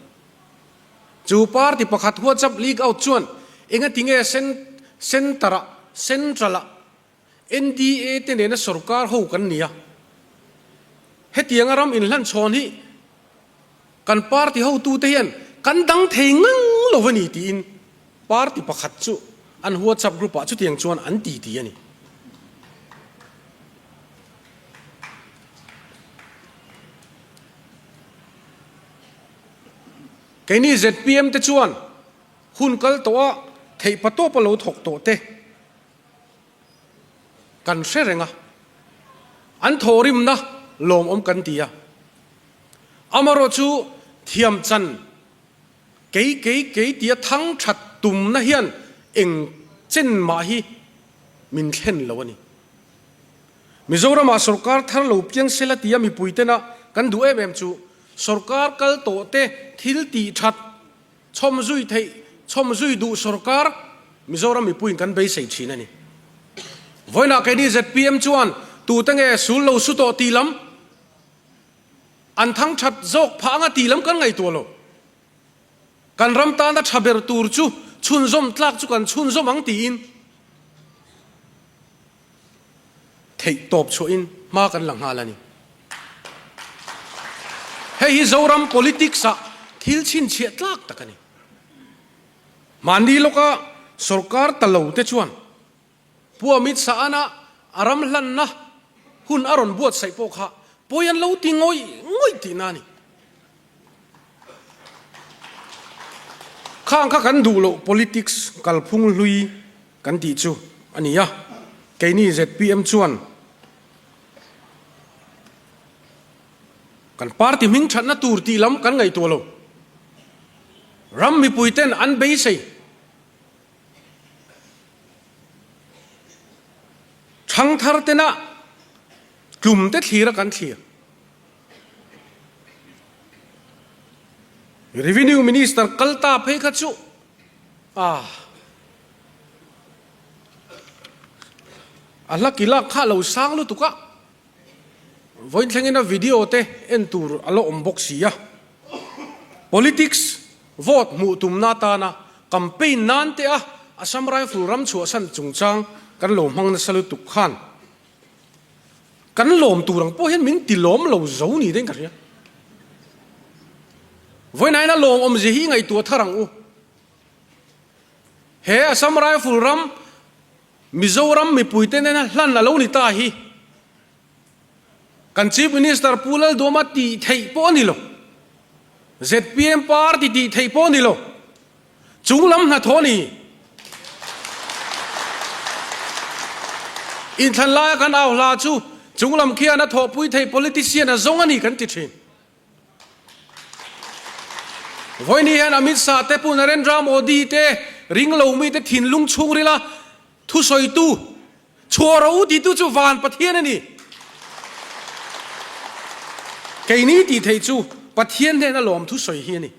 Chu party pakhat WhatsApp leak out chuan engati nge centre-ah, central-ah NDA te nena sorkar ho kan ni a, hetianga ram inhlanchhawn hi kan party hotute hian kan dang thei ngang lo a ni tiin party pakhat chu an WhatsApp group-ah chutiang chuan an ti ti a ni. Keini zpm te chuan hun kal tawh a theih patawp a lo thawk tawh te kan hre reng a, an thawhrimna lawmawm kan ti a. Amarawh chu thiam chan kei kei kei tia thang that tumna hian eng chen mah hi min thlen lo a ni. Mizoramah sorkar thar lo piang sela tia mipui tena kan duh em em chu sorkar kal tawh te thil tih that chhawm zui theih chhawm zui duh sorkar Mizoram mipuiin kan beisei thin a ni. Vawiinah keini zpm chuan tute nge sul lo su tawh tih lam an thang that zawk phah anga tih lam kan ngaihtuah lo. Kan ram tana tha ber tur chu chhunzawm tlak chu kan chhunzawm ang tiin. Theih tawp chhuahin hma kan la nghal a ni. Hei hi Zoram politics ah thil chhinchhiah tlak tak a ni. Mahni lawka sorkar ta lo te chuan Pu Amit Shah-ana a ram hlanna hun a rawn buatsaih pawh kha pawi an lo ti ngawih ngawih tihna a ni. Khang kha kan duh loh politics kalphung hlui kan tih chu a ni a, keini zpm chuan kan party hming thatna tur tih lam kan ngaihtuah lo. Ram mipui ten an beisei. Thangthar tena tlum te thlir a kan thlir. Revenue Minister kal ta phei kha chu a a hla kilak kha a lo sang lutuk a, vawiin thlengin a video te en tur a la awm bawk si a. Politics vote hmuh tumna atana campaign nan te a Assam Rifle ram chhuahsan chungchang kan lo hmang nasa lutuk khan Kan lawm tur ang pawh hian min ti lawm lo zo ni deuhin ka hria. Vawiin a lawm awmzia hi i ngaihtuah thar ang u. He Assam Rifle ram Mizoram mipuite nena hlan a lo ni ta hi kan Chief Minister Pu Lalduama tih theih pawh a ni lo. Zpm party tih theih pawh a ni lo. Chung lam hnathawh a ni. Inthlan laia kan au hla chu chung lam khian a thawhpui thei politician a zawng a ni kan ti thin. Vawiin hian Amit Shah te Pu Narendra Modi te ring lo mite thinlung chhungrila thusawitu chhuah rawh u titu chu van Pathian a ni. Keini tih theih chu Pathian hnena lawm thusawi hi a ni.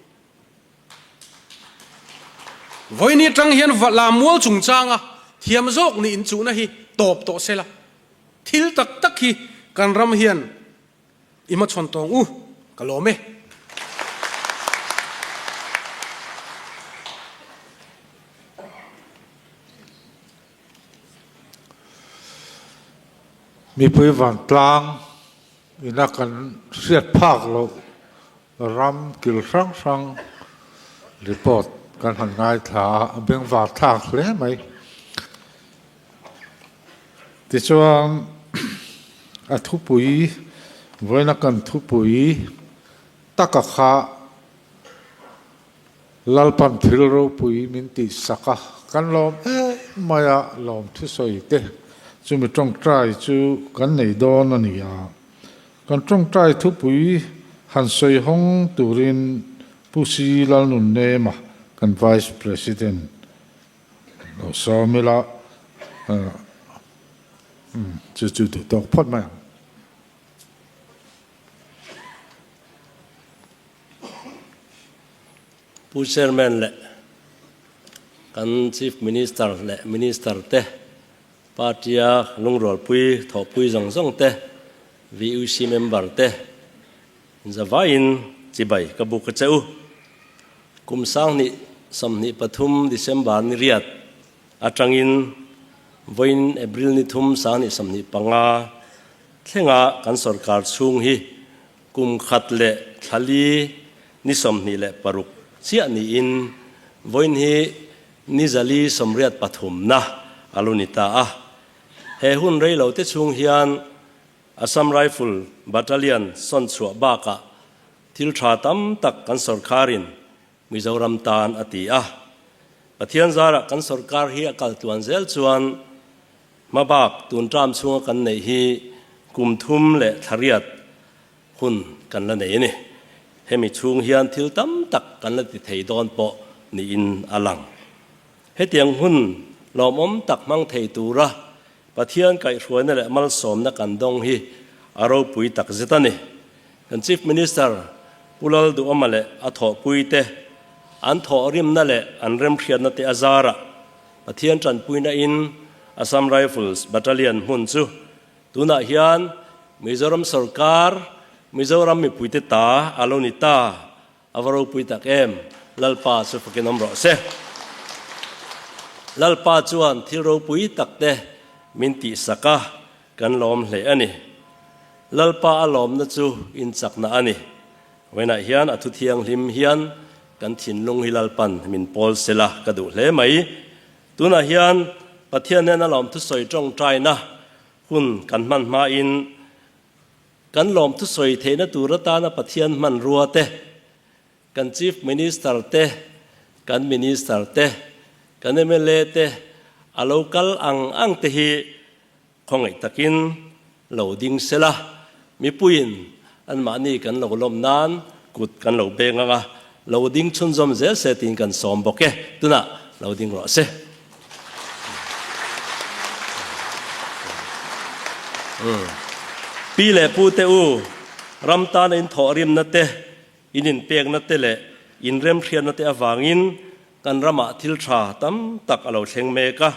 Vawiin atang hian Lam mual chungchanga thiam zawk nih inchuhna hi tawp tawh se la, thil tak tak hi kan ram hian i hmachhawn tawng u, ka lawm e. Mipui vantlang ina kan hriat phak loh Ram kil hrang hrang report kan han ngaithla a, a bengvar thlak hle mai. Tichuan a thupui, vawiina kan thupui taka kha Lalpan thil ropui min tihsak a, kan lawm em mai a, lawm thusawi te chumi tawngtai chu kan nei dawn a ni a. Kan tawngtai thupui han sawi hawng turin Pu Si Lalnunnema kan Vice President lo sawm ila, chu chu duh tawk phawt mai ang. Pu Chairman leh kan Chief Minister leh Minister te, Party-a lungrualpui thawhpui zawng zawng te, VUC member te zavaiin chibai ka buk a che u. Kum 2023 December ni riat atangin vawiin April ni thum 2025 thlenga kan sorkar chhung hi kum khat leh thla li ni 26 chiah niin vawiin hi Ni zali sawmriat pathumna a lo ni ta a. He hun rei lo te chhung hian Assam Rifle Battalion sawn chhuah bakah thil tha tam tak kan sorkarin Mizoram tan a ti a. Pathian zarah kan sorkar hi a kal tluan zel chuan hmabak tun term chhunga kan neih hi kum thum leh thla riat Hun kan la nei a ni. Hemi chhung hian thil tam tak kan la ti thei dawn pawh niin a lang. Hetiang hun lawmawm tak hmang thei tura Pathian kaihhruaina leh malsawmna kan dawng hi a ropui tak zet a ni. Kan Chief Minister Pu Lalduhawma leh a thawhpuite an thawhrimna leh an remhriatna te a zarah Pathian tanpuina in Assam Rifles Battalion hmun chu Tunah hian Mizoram sorkar, Mizoram mipuite ta a lo ni ta, a va ropui tak em, Lalpa chu fakin awm rawh se. Lalpa chuan thil ropui tak te min tihsak a. kan lawm hle a ni. Lalpa a lawmna chu inchakna a ni. Vawiinah hian a thu thianghlim hian kan thinlung hi Lalpan min pawl sela ka duh hle mai. Tunah hian Pathian hnena lawmthusawi tawngtaina hun kan hman hmain kan lawmthusawi theihna tur atana Pathian hmanrua te, kan Chief Minister te, kan Minister te, kan mla te a lo kal ang ang te hi Khawngaih takin lo ding sela, mipuiin anmahni kan lo lawm nan kut kan lo beng ang a, lo ding chhunzawm zel se tiin kan sawm bawk e. Tunah lo ding rawh se. Pi leh pu te u, ram tana in thawhrimna te, in inpekna te leh in remhriatna te avangin kan ramah thil tha tam tak a lo thleng mek a.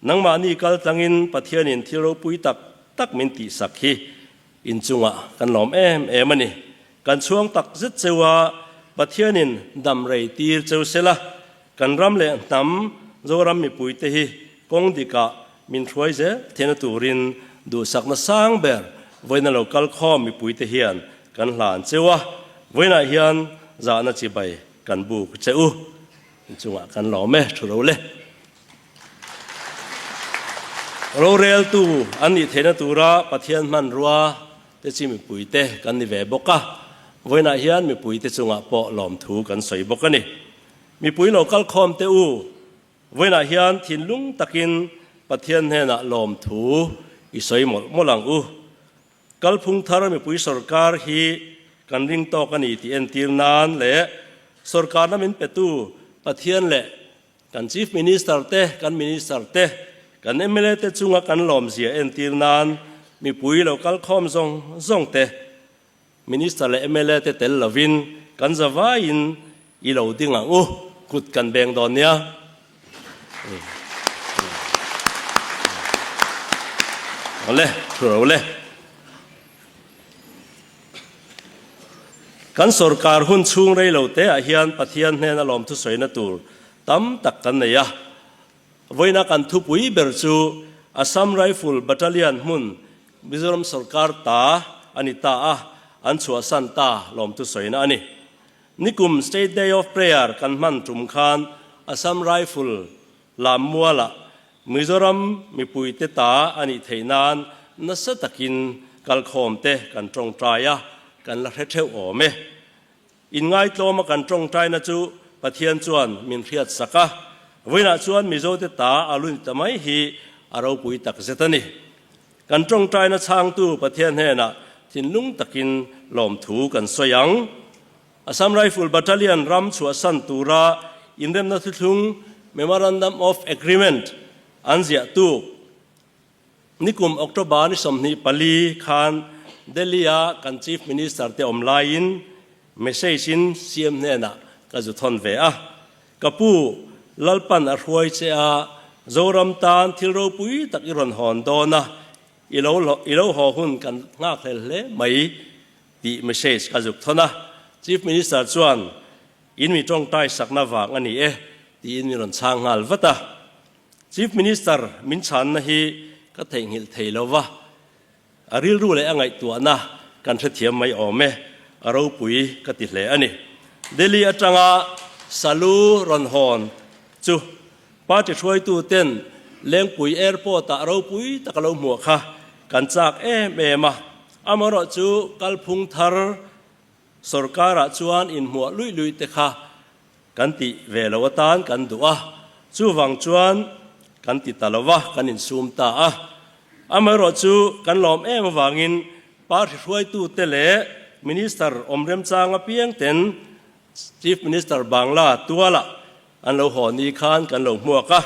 Nangmahni kal tlangin Pathianin thil ropui tak tak min tihsak hi inchungah kan lawm em em a ni. Kan chhuang tak zet cheu a, Pathianin dam rei tir cheu sela, kan ram leh hnam Zoram mipuite hi kawng dikah min hruai zel theihna turin duhsakna sang ber vawiina lo kal khawm mipuite hian kan hlan cheu a, vawiinah hian zahna chibai kan buk che u. Inchungah kan lawm e, thu ro le. Roreltu an nih theihna tura Pathian hmanrua te chi mipuite kan ni ve bawk a, vawiinah hian mipuite chungah pawh lawmthu kan sawi bawk a ni. Mipui lo kal khawm teh u, vawiinah hian thinlung takin Pathian hnenah lawmthu i sawi mawlh mawlh ang u. Kalphung thar mipui sorkar hi kan ring tawk a ni tih entir nan leh sorkarna min petu Pathian leh Kan Chief Minister te, kan Minister te, kan mla te chunga kan lawmzia entir nan mipui lo kal khawm zawng zawng te, Minister leh mla te tel lovin kan zavaiin i lo ding ang u, kut kan beng dawn nia. Awle, thu ro le. Kan sorkar hun chhung rei lo te ah hian Pathian hnena lawmthu sawina tur tam tak kan nei a. Vawiina kan thupui ber chu Assam Rifle Battalion hmun Mizoram sorkar ta a ni ta a, an chhuahsan ta lawmthu sawina a ni. Nikum State Day of Prayer kan hman tum khan Assam Rifle Lammualah Mizoram mipuite ta a nih theih nan nasa takin kalkhawmte kan tawngtai a, kan la hre theuh awm e. Inngaitlawma kan tawngtaina chu Pathian chuan min hriat sak a, vawiinah chuan Mizote ta a lu ni ta mai hi a ropui tak zet a ni. Kan tawngtaina chhangtu Pathian hnenah thinlung takin lawmthu kan sawi ang. Assam Rifle Battalion ram chhuahsan tura inremna thuthlung, Memorandum of Agreement, an ziah tuk. Nikum October ni 24 khan Delhi-a kan Chief Minister te awm laiin message in CM hnenah ka zu thawn ve a. Ka pu, Lalpan a hruai che a, Zoram tan thil ropui tak i rawn hawn dawn a, i lo i lo haw hun kan nghakhlel hle mai. Tih message ka zuk thawn a, Chief Minister chuan in mi tawngtai sakna vang a ni e tiin min rawn chhang nghal vat a. Chief Minister min chhanna hi ka theihnghilh thei lo va, a rilru leh a ngaihtuahna kan hrethiam mai awm e, a ropui ka ti hle a ni. Delhi atanga Salu rawn hawn chu party hruaitu ten Lengpui Airport-ah ropui taka lo hmuah kha kan chak em em a. Amaherawh chu kalphung thar sorkarah chuan inhmuah luih luih te kha kan tih ve lo atan kan duh a, chuvang chuan kan ti ta lo va, kan insum ta a. Amaherawh chu kan lawm em avangin party hruaitute leh Minister awm remchang apiang ten Chief Minister Bangla tualah an lo haw ni khan kan lo hmuak a,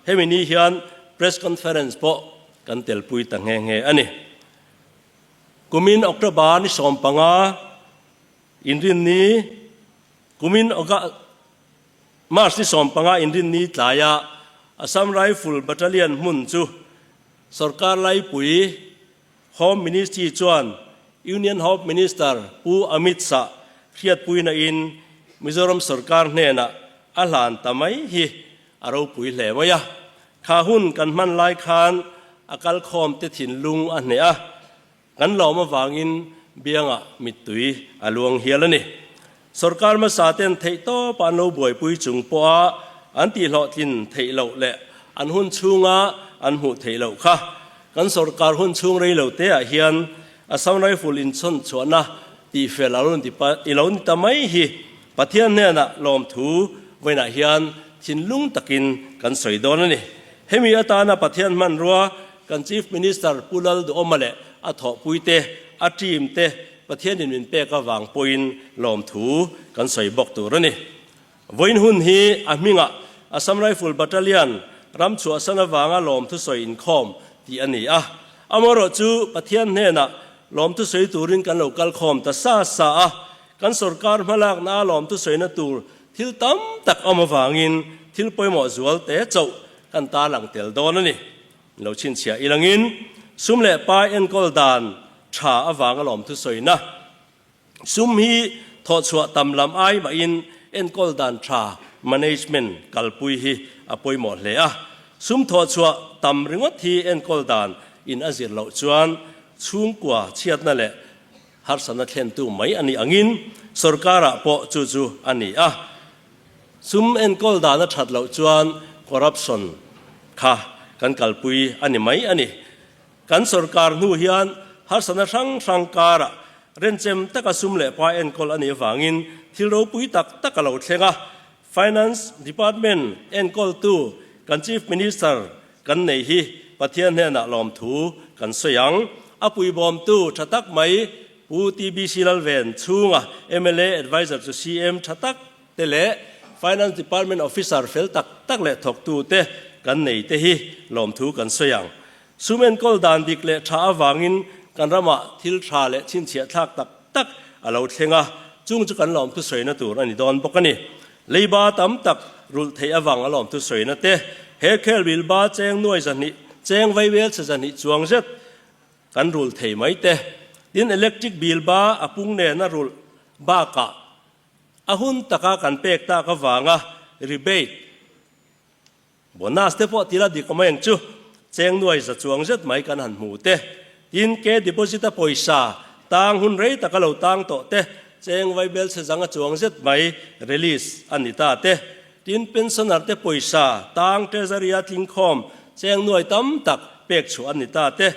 hemi ni hian Press Conference pawh kan telpui ta nghe nghe a ni. Kumin October ni 15 inrinni, kumin March ni 15 inrinni tlaiah Assam Rifle Battalion hmun chu sorkar laipui Home Ministry chuan Union Home Minister Pu Amit Shah hriatpuina in Mizoram sorkar hnenah a hlan ta mai hi a ropui hle mai a. Kha hun kan hman lai khan. a kalkhawmte thinlung a hneh a, kan lawm avangin biangah mittui a luang hial a ni. Sorkar hmasa ten theihtawpa an lo buaipui chung pawha an tihhlawhtlin theih loh leh an hun chhunga an hmuh theih loh kha kan sorkar hun chhung rei lo teah hian Assam Rifle inchhawn chhuahna tihfel a lo ni i lo ni ta mai hi Pathian hnenah lawmthu vawiinah hian thinlung takin kan sawi dawn a ni. Hemi atana Pathian hmanrua kan Chief Minister Pu Lalduhawma leh a thawhpuite, a team te Pathianin min pek avang pawhin lawmthu kan sawi bawk tur a ni. Vawiin hun hi a hmingah Assam Rifle Battalion ram chhuahsan avanga lawmthu sawi inkhawm tih a ni a. Amaherawhchu Pathian hnenah lawmthu sawi turin kan lo kal khawm ta sa sa a, kan sorkar hmalakna a lawmthu sawina tur thil tam tak awm avangin thil pawimawh zual te chauh kan tarlang tel dawn a ni. Lo chhinchhiah ilangin sum leh pai enkawl dan tha avanga lawmthu sawina Sum hi thawhchhuah tam lam ai mahin enkawl dan tha, management, kalpui hi a pawimawh hle a. Sum thawhchhuah tam ringawt hi enkawl dan in a zir loh chuan chhungkua chhiatna leh harsatna thlentu mai a nih angin sorkarah pawh chu chu a ni a. Sum enkawl dan a that loh chuan corruption kha kan kalpui a ni mai a ni. Kan sorkar hnu hian harsatna hrang hrang karah renchem taka sum leh pa enkawl a nih avangin thil ropui tak tak a lo thleng a. Finance Department enkawltu kan Chief Minister kan nei hi Pathian hnenah lawmthu kan sawi ang. A puibawmtu tha tak mai Pu TBC Lalven chhunga mla Adviser chu CM tha tak te leh Finance Department Officer fel tak tak leh thawktute kan nei te hi lawmthu kan sawi ang. Sum enkawl dan dik leh tha avangin kan ramah thil tha leh chhinchhiah thlak tak tak a lo thleng a, chung chu kan lawmthu sawina tur a ni dawn bawk a ni. Leiba tam tak rulh theih avang a lawmthu sawina te, he khel bilba cheng nuai zahnih, cheng vaivel chhe zahnih chuang zet kan rulh thei mai te, tin electric bilba a pung nena rulh bakah a hun taka kan pek tak avanga rebate, Bonus te pawh tila dik awm eng chu cheng nuai za chuang zet mai kan han hmu te. Tin, ke deposit a pawisa tang hun rei taka lo tang tawh te, cheng vaibel chhe zanga chuang zet mai release a ni ta te. Tin, pensioner te pawisa tang treasury a tling khawm cheng nuai tam tak pek chhuah a ni ta te.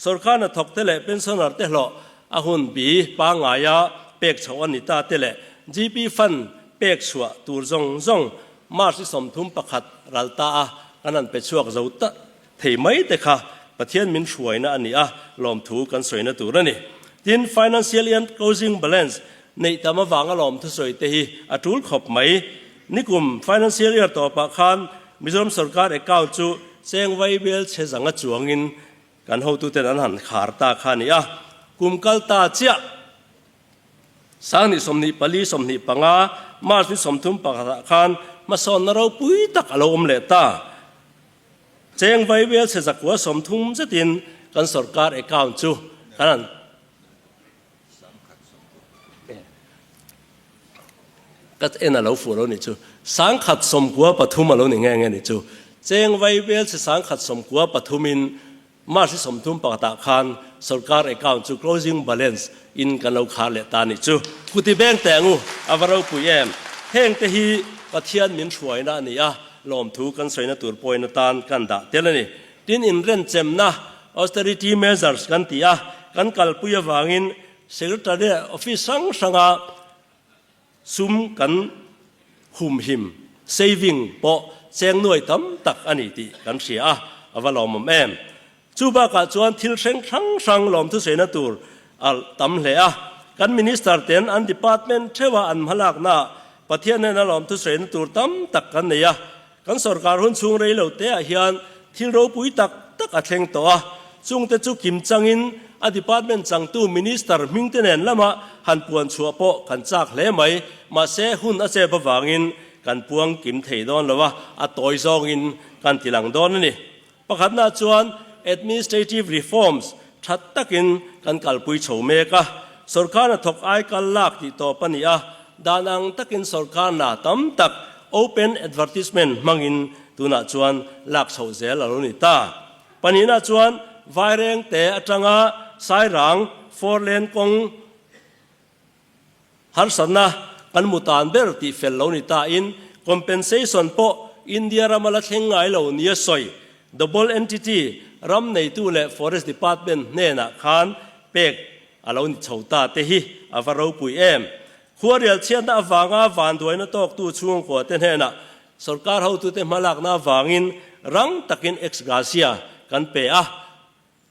Sorkar hnathawk te leh pensioner te hlawh a hun bi pangngaia pek chhoh a ni ta te leh GP fund pek chhuah tur zawng zawng March i 31 ral ta a kan han pe chhuak zo ta thei mai te kha Pathian min hruaina a ni a, lawmthu kan sawina tur a ni. Tin, Financial Year Closing Balance neih tam avanga lawmthu sawi te hi a tul khawp mai. Nikum Financial Year tawpah khan Mizoram Sorkar account chu cheng vaibel chhe zanga chuangin kan hotuten an han khar ta kha a ni a, kum kal ta chiah Sang ni 24 25 March ni 31 ah khan hmasawnna ropui tak a lo awm leh ta. Cheng Vaivel chhe zakua 30 zetin kan sorkar account chu kan han ka en a lo fuh lo ni chu. 193 a lo ni nghe nghe ni chu. Cheng Vaivel chhe 193 in March 31 ah khan sorkar account chu closing balance in kan lo khar leh ta nih chu. Kuti beng teh angu, a va ropui em. Heng te hi Pathian min hruaina a ni a, lawmthu kan sawina tur pawhin atan kan dah tel a ni. Tin, inrenchemna, austerity measures, kan ti a, kan kalpui avangin Secretariat office hrang hranga Sum kan humhim, saving, pawh cheng nuai tam tak a ni tih kan hria a, a va lawmawm em. Chu bakah chuan thil hreng hrang hrang lawmthusaina tur a tam hle a, kan Minister ten an department theuha an hmalaknaah Pathian hnena lawmthusaina tur tam tak kan nei a, Kan sorkar hun chhung rei lo te ah hian thil ropui tak tak a thleng tawh a, chungte chu kim changin a department changtu minister hming te nen lama han puan chhuah pawh kan chak hle mai, mahse hun a chep avangin kan puang kim thei dawn lo a, a tawi zawngin kan ti lang dawn a ni. Pakhatna chuan administrative reforms tha takin kan kalpui chho mek a, sorkar hnathawk ai kal lak tih tawp a ni a, dan ang takin sorkar hna tam tak open advertisement hmangin tunah chuan lak chhoh zel a lo ni ta. Pahnihna chuan Vairengte atanga Sairang four lane kawng harsatna kan mu tan ber tih fel lo ni ta in compensation pawh India rama la thleng ngai lo nia sawi double entity ram neitu leh Forest Department hnenah khan pek a lo ni chho ta te hi a va ropui em. Khuarial chhiatna avanga vanduaina tawktu chhungkua te hnenah Sorkar hotute hmalakna avangin rang takin ex gratia kan pe a,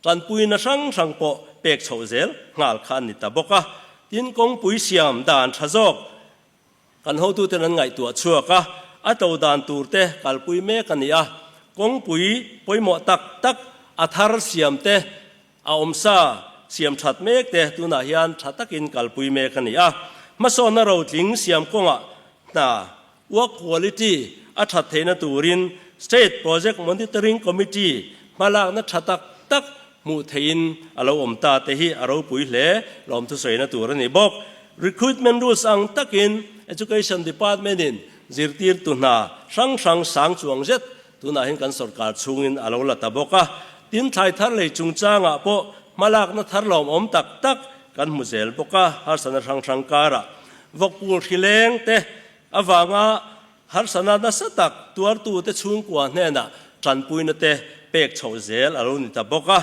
tanpuina hrang hrang pawh pek chhoh zel nghal kha an ni ta bawk a. Tin, kawngpui siam dan tha zawk kan hotuten an ngaihtuah chhuak a, a to dan tur te kalpui mek a ni a. Kawngpui pawimawh tak tak a thar siam te, a awmsa siam that mek te tunah hian tha takin kalpui mek a ni a. Hmasawnna rotling siam kawngah hna Work quality a that theihna turin State Project Monitoring Committee hmalakna tha tak tak hmuh theihin a lo awm ta te hi a ropui hle lawmthusawina tur a ni bawk. Recruitment rules ang takin Education Department-in zirtirtu hna hrang hrang sang chuang zet tunah hian kan sorkar chhungin a lo la ta bawk a. Tin, thlai thar lei chungchangah pawh hmalakna thar lawmawm tak tak kan hmu zel bawk a, harsatna hrang hrang karah vawkpul hrileng te Avanga harsana nasa tak tuartute chhungkua hnenah tanpuina te pek chhoh zel a lo ni ta bawk a.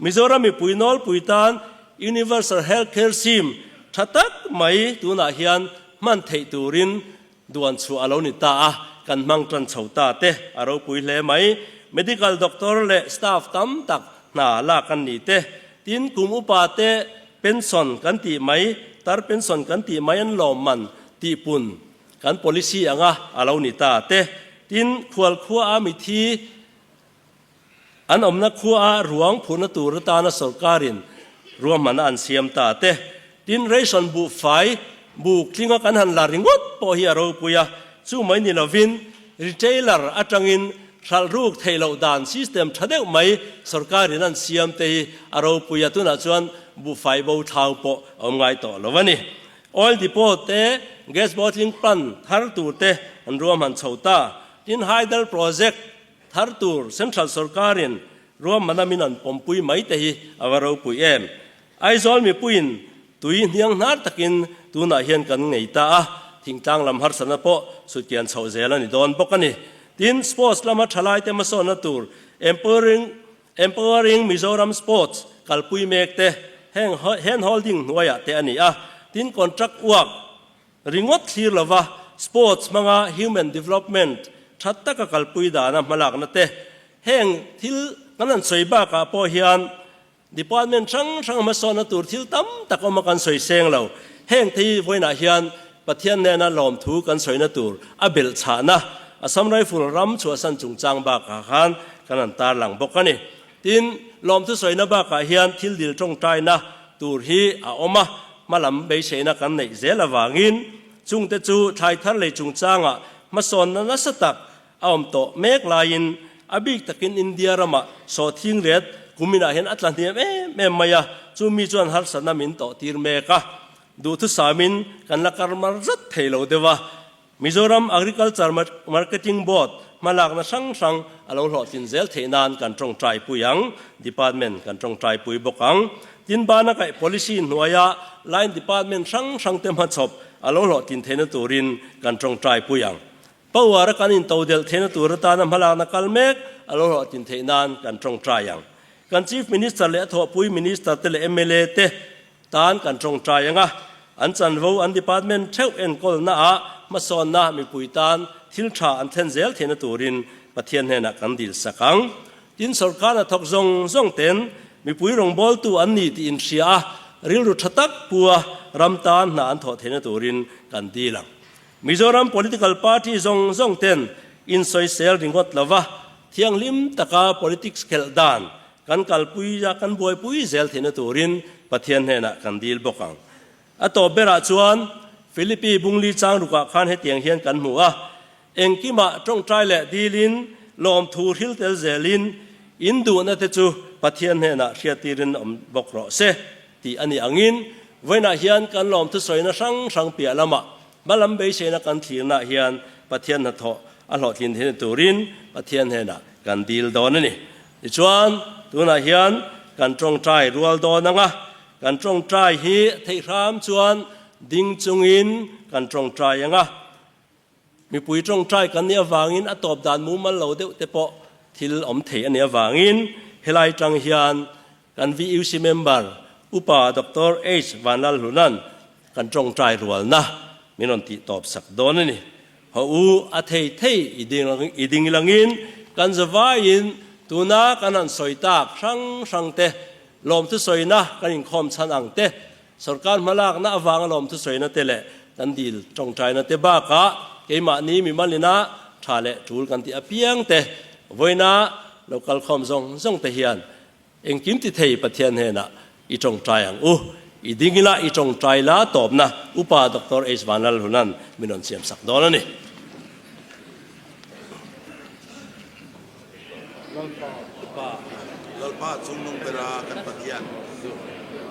Mizoram mipui nawlpui tan Universal Health Care Scheme tha tak mai tunah hian hman theih turin duan chhuah a lo ni ta a, kan hmang tan chho ta te a ropui hle mai. Medical doctor leh staff tam tak hna lak an ni te, tin kum upa te pension kan tih mai, tar pension kan tih mai an lawmman Tihpun kan policy anga a lo ni ta te. Tin, khual khua a mithi an awmna khua a ruang phurhna tur atana sorkarin ruahmanna an siam ta te. Tin, ration buhfai buk tlinga kan han la ringawt pawh hi a ropui a, chu mai ni lovin retailer atangin hralh ruk theih loh dan system tha deuh mai sorkarin an siam te hi a ropui a, tunah chuan buhfai bo thlau pawh a awm ngai tawh lo a ni. Oil depot te, gas bottling plant thar tur te an ruahman chho ta. Tin, hydel project thar tur central sorkarin ruahmana min an pawmpui mai te hi a va ropui em. Aizawl mipuiin tui hniang hnar takin tunah hian kan ngei ta a, thingtlang lam harsatna pawh sutkian chhoh zel a ni dawn bawk a ni. Tin, sports lama thalaite hmasawnna tur empowering Empowering Mizoram Sports kalpui mek te heng hand holding hnuaiah te a ni a, tin contract work ringawt thlir lova sports hmanga human development tha taka kalpui dana hmalakna te heng thil kan han sawi bakah pawh hian department hrang hrang hmasawnna tur thil tam tak awm a kan sawi seng lo. Heng te hi vawiinah hian Pathian nena lawmthu kan sawina tur a belh chhahna Assam Rifle ram chhuahsan chungchang bakah khan kan han tarlang bawk a ni. Tin, lawmthu sawina bakah hian thil dil tawngtaina tur hi a awm a, hmalam beiseina kan neih zel avangin chungte chu thlai thar lei chungchangah hmasawnna nasa tak a awm tawh mek laiin a bik takin India ramah sawhthing ret kuminah hian a tla hniam em em mai a, chumi chuan harsatna min tawh tir mek a. Duhthusamin kan la kar mar zat thei lo deuh a, Mizoram Agriculture Marketing Board hmalakna hrang hrang a lo hlawhtlin zel theih nan kan tawngtai pui ang, Department kan tawngtai pui bawk ang. Tin, bana kaih policy hnuaia line department hrang hrangte hmachhawp a lo hlawhtlin theihna turin kan tawngtai pui ang. Power a kan intodelh theihna tur atana hmalakna kal mek a lo hlawhtlin theih nan kan tawngtai ang. Kan Chief Minister leh a thawhpui Minister te leh mla te Tan kan tawngtai ang a, an chanvo an department theuh enkawlna ah hmasawnna mipui tan thil tha an thlen zel theihna turin Pathian hnenah kan dil sak ang. Tin, sorkar hnathawk zawng zawng ten mipui rawngbawltu an ni tih inhria a, rilru tha tak pu a ram tan hna an thawh theihna turin kan dil ang. Mizoram political party zawng zawng ten insawisel ringawt lova thianghlim taka politics khelh dan Kan kalpui a, kan buaipui zel theihna turin Pathian hnenah kan dil bawk ang. A tawp berah chuan Philippi Bungli chang rukah khan hetiang hian kan hmu a, Engkimah tawngtai leh dilin, lawmthu hril tel zelin, in duhna te chu Pathian hnenah hriattirin awm bawk rawh se, tih a ni angin, vawiinah hian kan lawmthu sawina hrang hrang piah lamah hmalam beiseina kan thlirnaah hian Pathian hnathawh a hlawhtlin theihna turin Pathian hnenah kan dil dawn a ni. Tichuan, tunah hian kan tawngtai rual dawn ang a, kan tawngtai hi theih hram chuan ding chungin kan tawngtai ang a. Mipui tawngtai kan nih avangin a tawp dan mumal lo deuh te pawh thil awm thei a nih avangin helai tang hian kan VUC member Upa Doctor H Vanlalhlunan kan tawngtai rualna min rawn tih tawp sak dawn a ni. Haw u, a thei thei i ding i ding langin kan zavaiin tuna kan han sawi tak hrang hrang te lawmthu sawina kan inkhawm chhan ang te, sorkar hmalakna avanga lawmthu sawina te leh kan dil tawngtaina te bakah keimahni mimalina tha leh tul kan tih apiang te vawiina lo kalkhawm zawng zawng te hian Engkim ti thei Pathian hnenah i tawngtai ang u. I ding ila i tawngtai la tawpna Upa Doctor H Vanlalhunan min rawn siam sak dawn a ni. Lalpa chungnung bera kan Pathian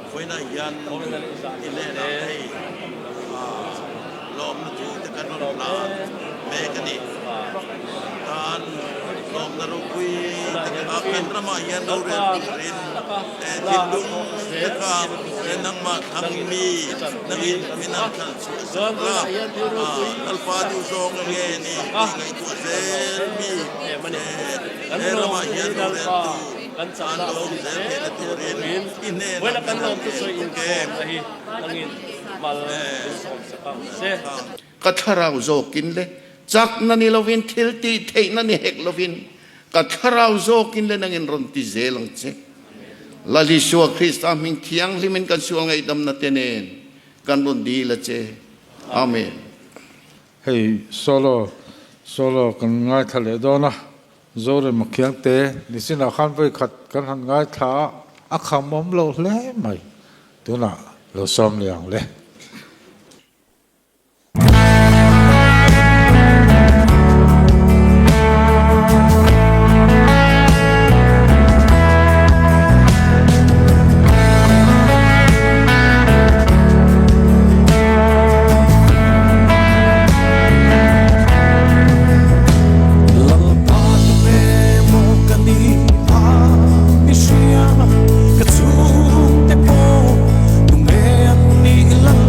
vawiinah hian i hnenah hei lawmna thu te kan rawn hlan mek a ni. Tan tlawmna ropui tak a kan ramah hian rorel turin thinlung taka nangmah thang mi nangin min han khalh chhuah sak la, Lalpa duhzawng nge ni tih ngaihtuah zel mi he ramah hian rorel tu an lo awm zel theihna turin i hnenah kan han ngei bawk em? Ka thlarau zawkin le chakna ni lovin thil tih theihna ni hek lovin ka thlarau zawkin le nangin rawn ti zel ang che. Lal Isua Krista hming thianghlimin kan sual ngaihdamna te nen kan rawn dil a che. Amen. Hei solo solo kan ngaithla leh dawn a, Zorema Khiangte nisinah khan vawi khat kan han ngaithla a, a kham awm lo hle mai. Tunah lo sawm leh ang le. Lalpa tunge maw ka nih a i hria ka chhungte pawh tunge an nih Lalpa.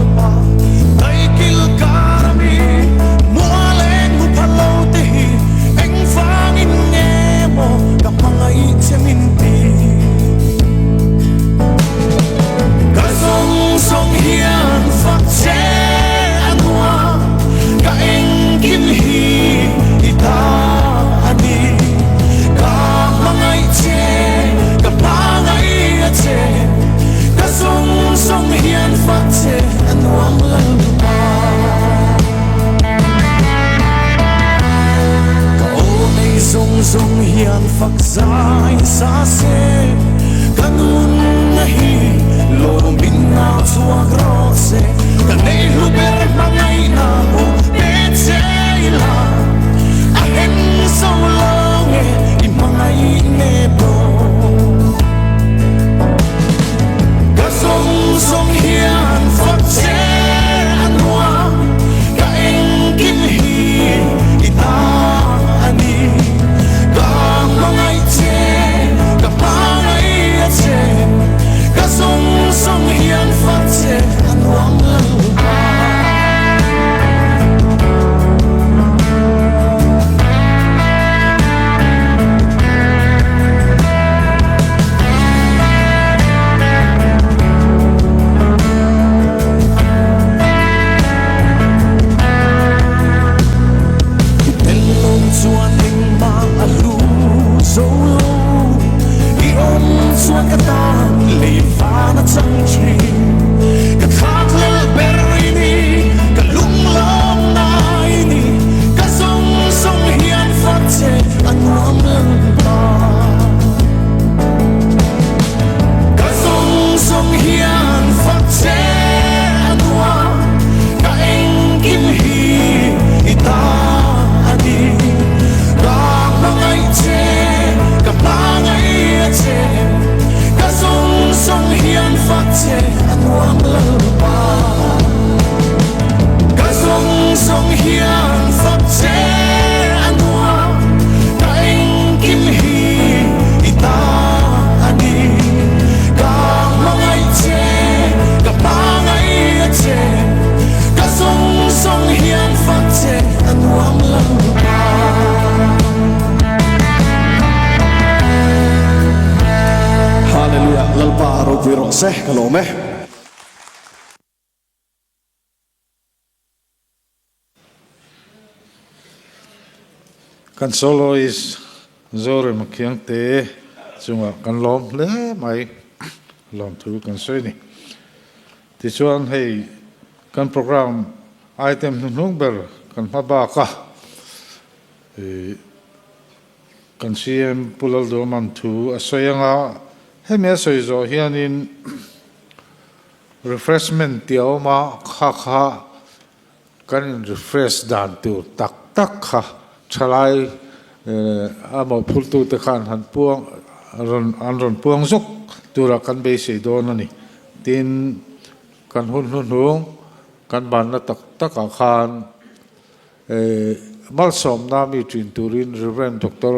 rawh se, ka lawm e. Kan soloist Zorema Khiangte chungah kan lawm hle mai, lawmthu kan sawi a ni. Tichuan hei kan programme item hnuhnung ber kan hma bak a, kan CM Pu Lalduaman thu a sawi anga hemi a sawi zawh hianin refreshment tih a awm a, kha kha Kan in refresh dan tur tak tak kha thalai a mawhphurtute khan han puang rawn an rawn puang zawk tura kan beisei dawn a ni. Tin, kan hun hnuhnung kan banna tak takah khan malsawmna mi ṭin turin Rev. Doctor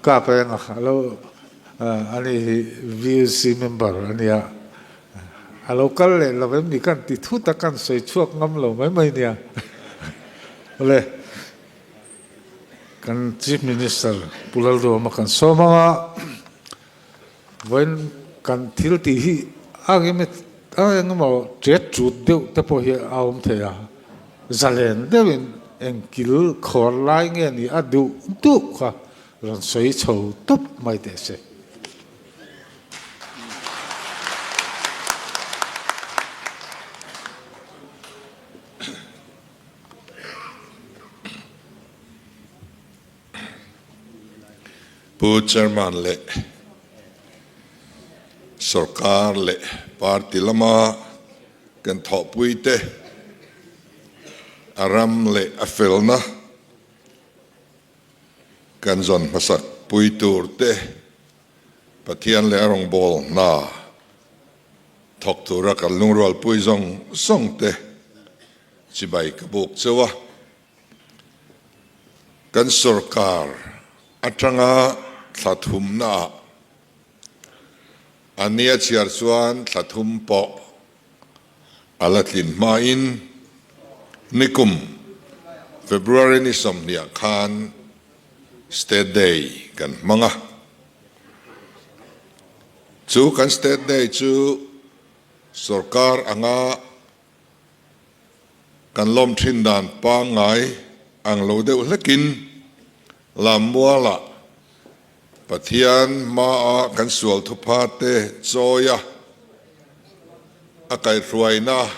Kap eng a lo ani hi VUC member a nia a lo kal leh lo em ni kan ti thut a kan sawi chhuak ngam lo mai mai nia awle kan Chief Minister Pu Lalduama kan sawm ang a vawiin kan thil tih hi a engemaw tet tut deuh te pawh hi a awm thei a. Zalen deuhin engkil khawr lai nge ni a duh duh kha rawn sawi chho tawp mai teh se. Pu Chairman leh Sorkar leh Party lama Kan thawhpuite a ram leh a felna kan zawn hmasak pui tur te, Pathian leh a rawngbâwl hna thawk tura kan lungrualpui zawng zawng te chibai ka buk cheu a. Kan sorkar atanga thla thumnaah A nia chhiar chuan thla thum pawh a la tlin hmain nikum February ni sawmhniah khan State Day kan hmang a. Chu kan State Day chu sorkar anga Kan lawm thin dan pangngai ang lo deuh hlekin Lammualah Pathian hmaah kan sual thupha te chawi a, a kaihhruaina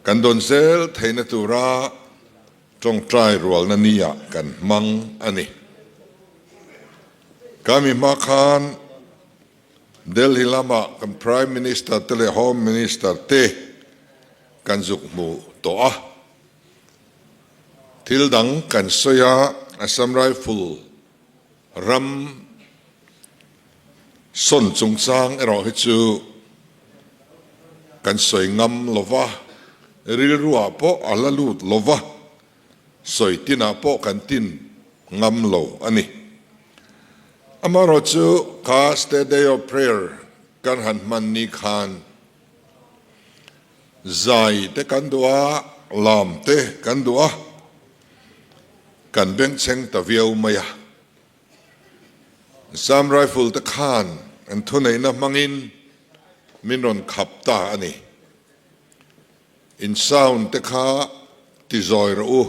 kan dawn zel theihna tura tawngtai rualna niah kan hmang a ni. Kami hma khan Delhi lama kan Prime Minister te leh Home Minister te kan zuk hmu tawh a. Thil dang kan sawi a, Assam Rifle ram sawn chungchang erawh hi chu kan sawi ngam lo va, rilruah pawh a la lut lo va, sawi tinah pawh kan tin ngam lo a ni. Amaherawhchu kha State Day of Prayer kan han hman ni khan zai te kan duh a, lam te kan duh a, kan bengchheng ta viau mai a. Assam Rifle te khan an thuneihna hmangin min rawn khap ta a ni. In sound te kha ti zawi rawh u.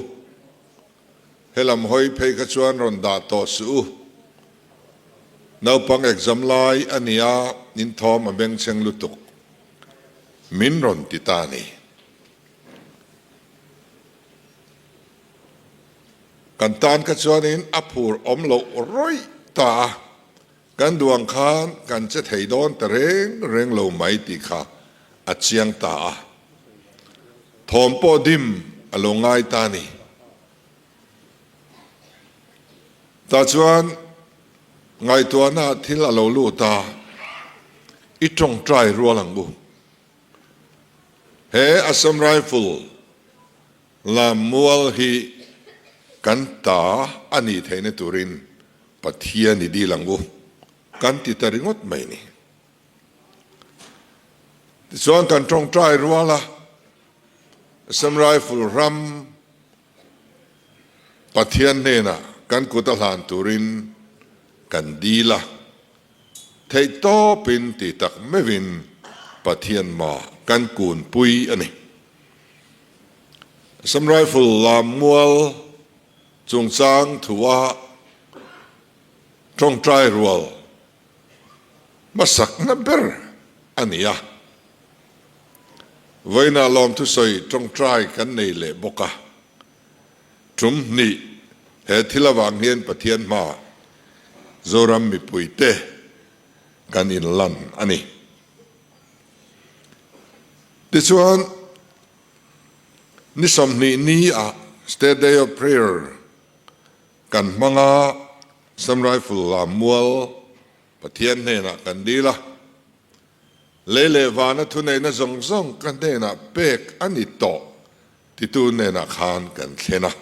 Helam hawi phei kha chuan rawn dah tawh suh u. Naupang exam lai a nia, in thawm a bengchheng lutuk. Min rawn ti ta a ni. Kan tan kha chuanin a phur awm loh rawih ta a, kan duh ang khan kan che thei dawn ta reng reng lo mai tih kha a chiang ta a. Thawm pawh dim a lo ngai ta a ni. Tah chuan ngaihtuahna thil a lo lut a, i tawngtai rual ang u. He Assam Rifle Lammual hi kan ta a nih theihna turin Pathian i dil ang u, kan ti ta ringawt mai ni. Tichuan kan tawngtai rual a, Assam Rifle ram Pathian hnenah kan kut a hlan turin kan dil a, theihtawpin ti tak meuhin Pathian ma kan kunpui a ni. Assam Rifle lammual chungchang thua tawngtai rual hmasakna ber a ni a. Vawiinah lawmthusawi tawngtai kan nei leh bawk a. Tum hnih he thil avang hian Pathian hmaah Zoram mipuite kan inlan a ni. Tichuan, ni 20 ni ah State Day of Prayer kan hmang a, Assam Rifle lammual Pathian hnenah kan dil a. Lei leh vana thuneihna zawng zawng ka hnenah pek a ni tawh titu hnenah khan kan thlen a,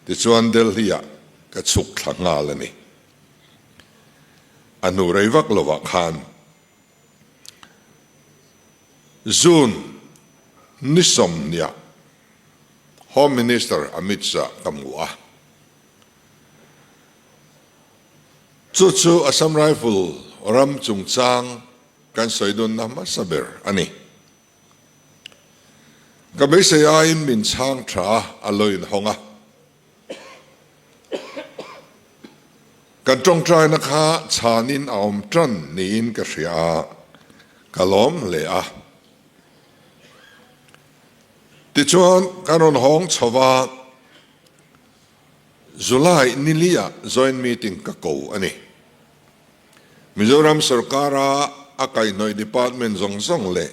tichuan Delhi-ah ka chhuk thla nghal a ni. A hnu rei vak lovah khan June ni sawmhniah Home Minister Amit Shah ka hmu a. Chu chu Assam Rifle ram chungchang kan sawi dunna hmasa ber a ni. Ka beisei aiin min chhang tha a lo inhawng a. Kan tawngtaina kha chhanin a awm tan niin ka hria a, ka lawm hle a. Tichuan kan rawn hawng chho va. July niliah joint meeting ka ko a ni. Mizoram sorkara a kaihhnawih department zawng zawng leh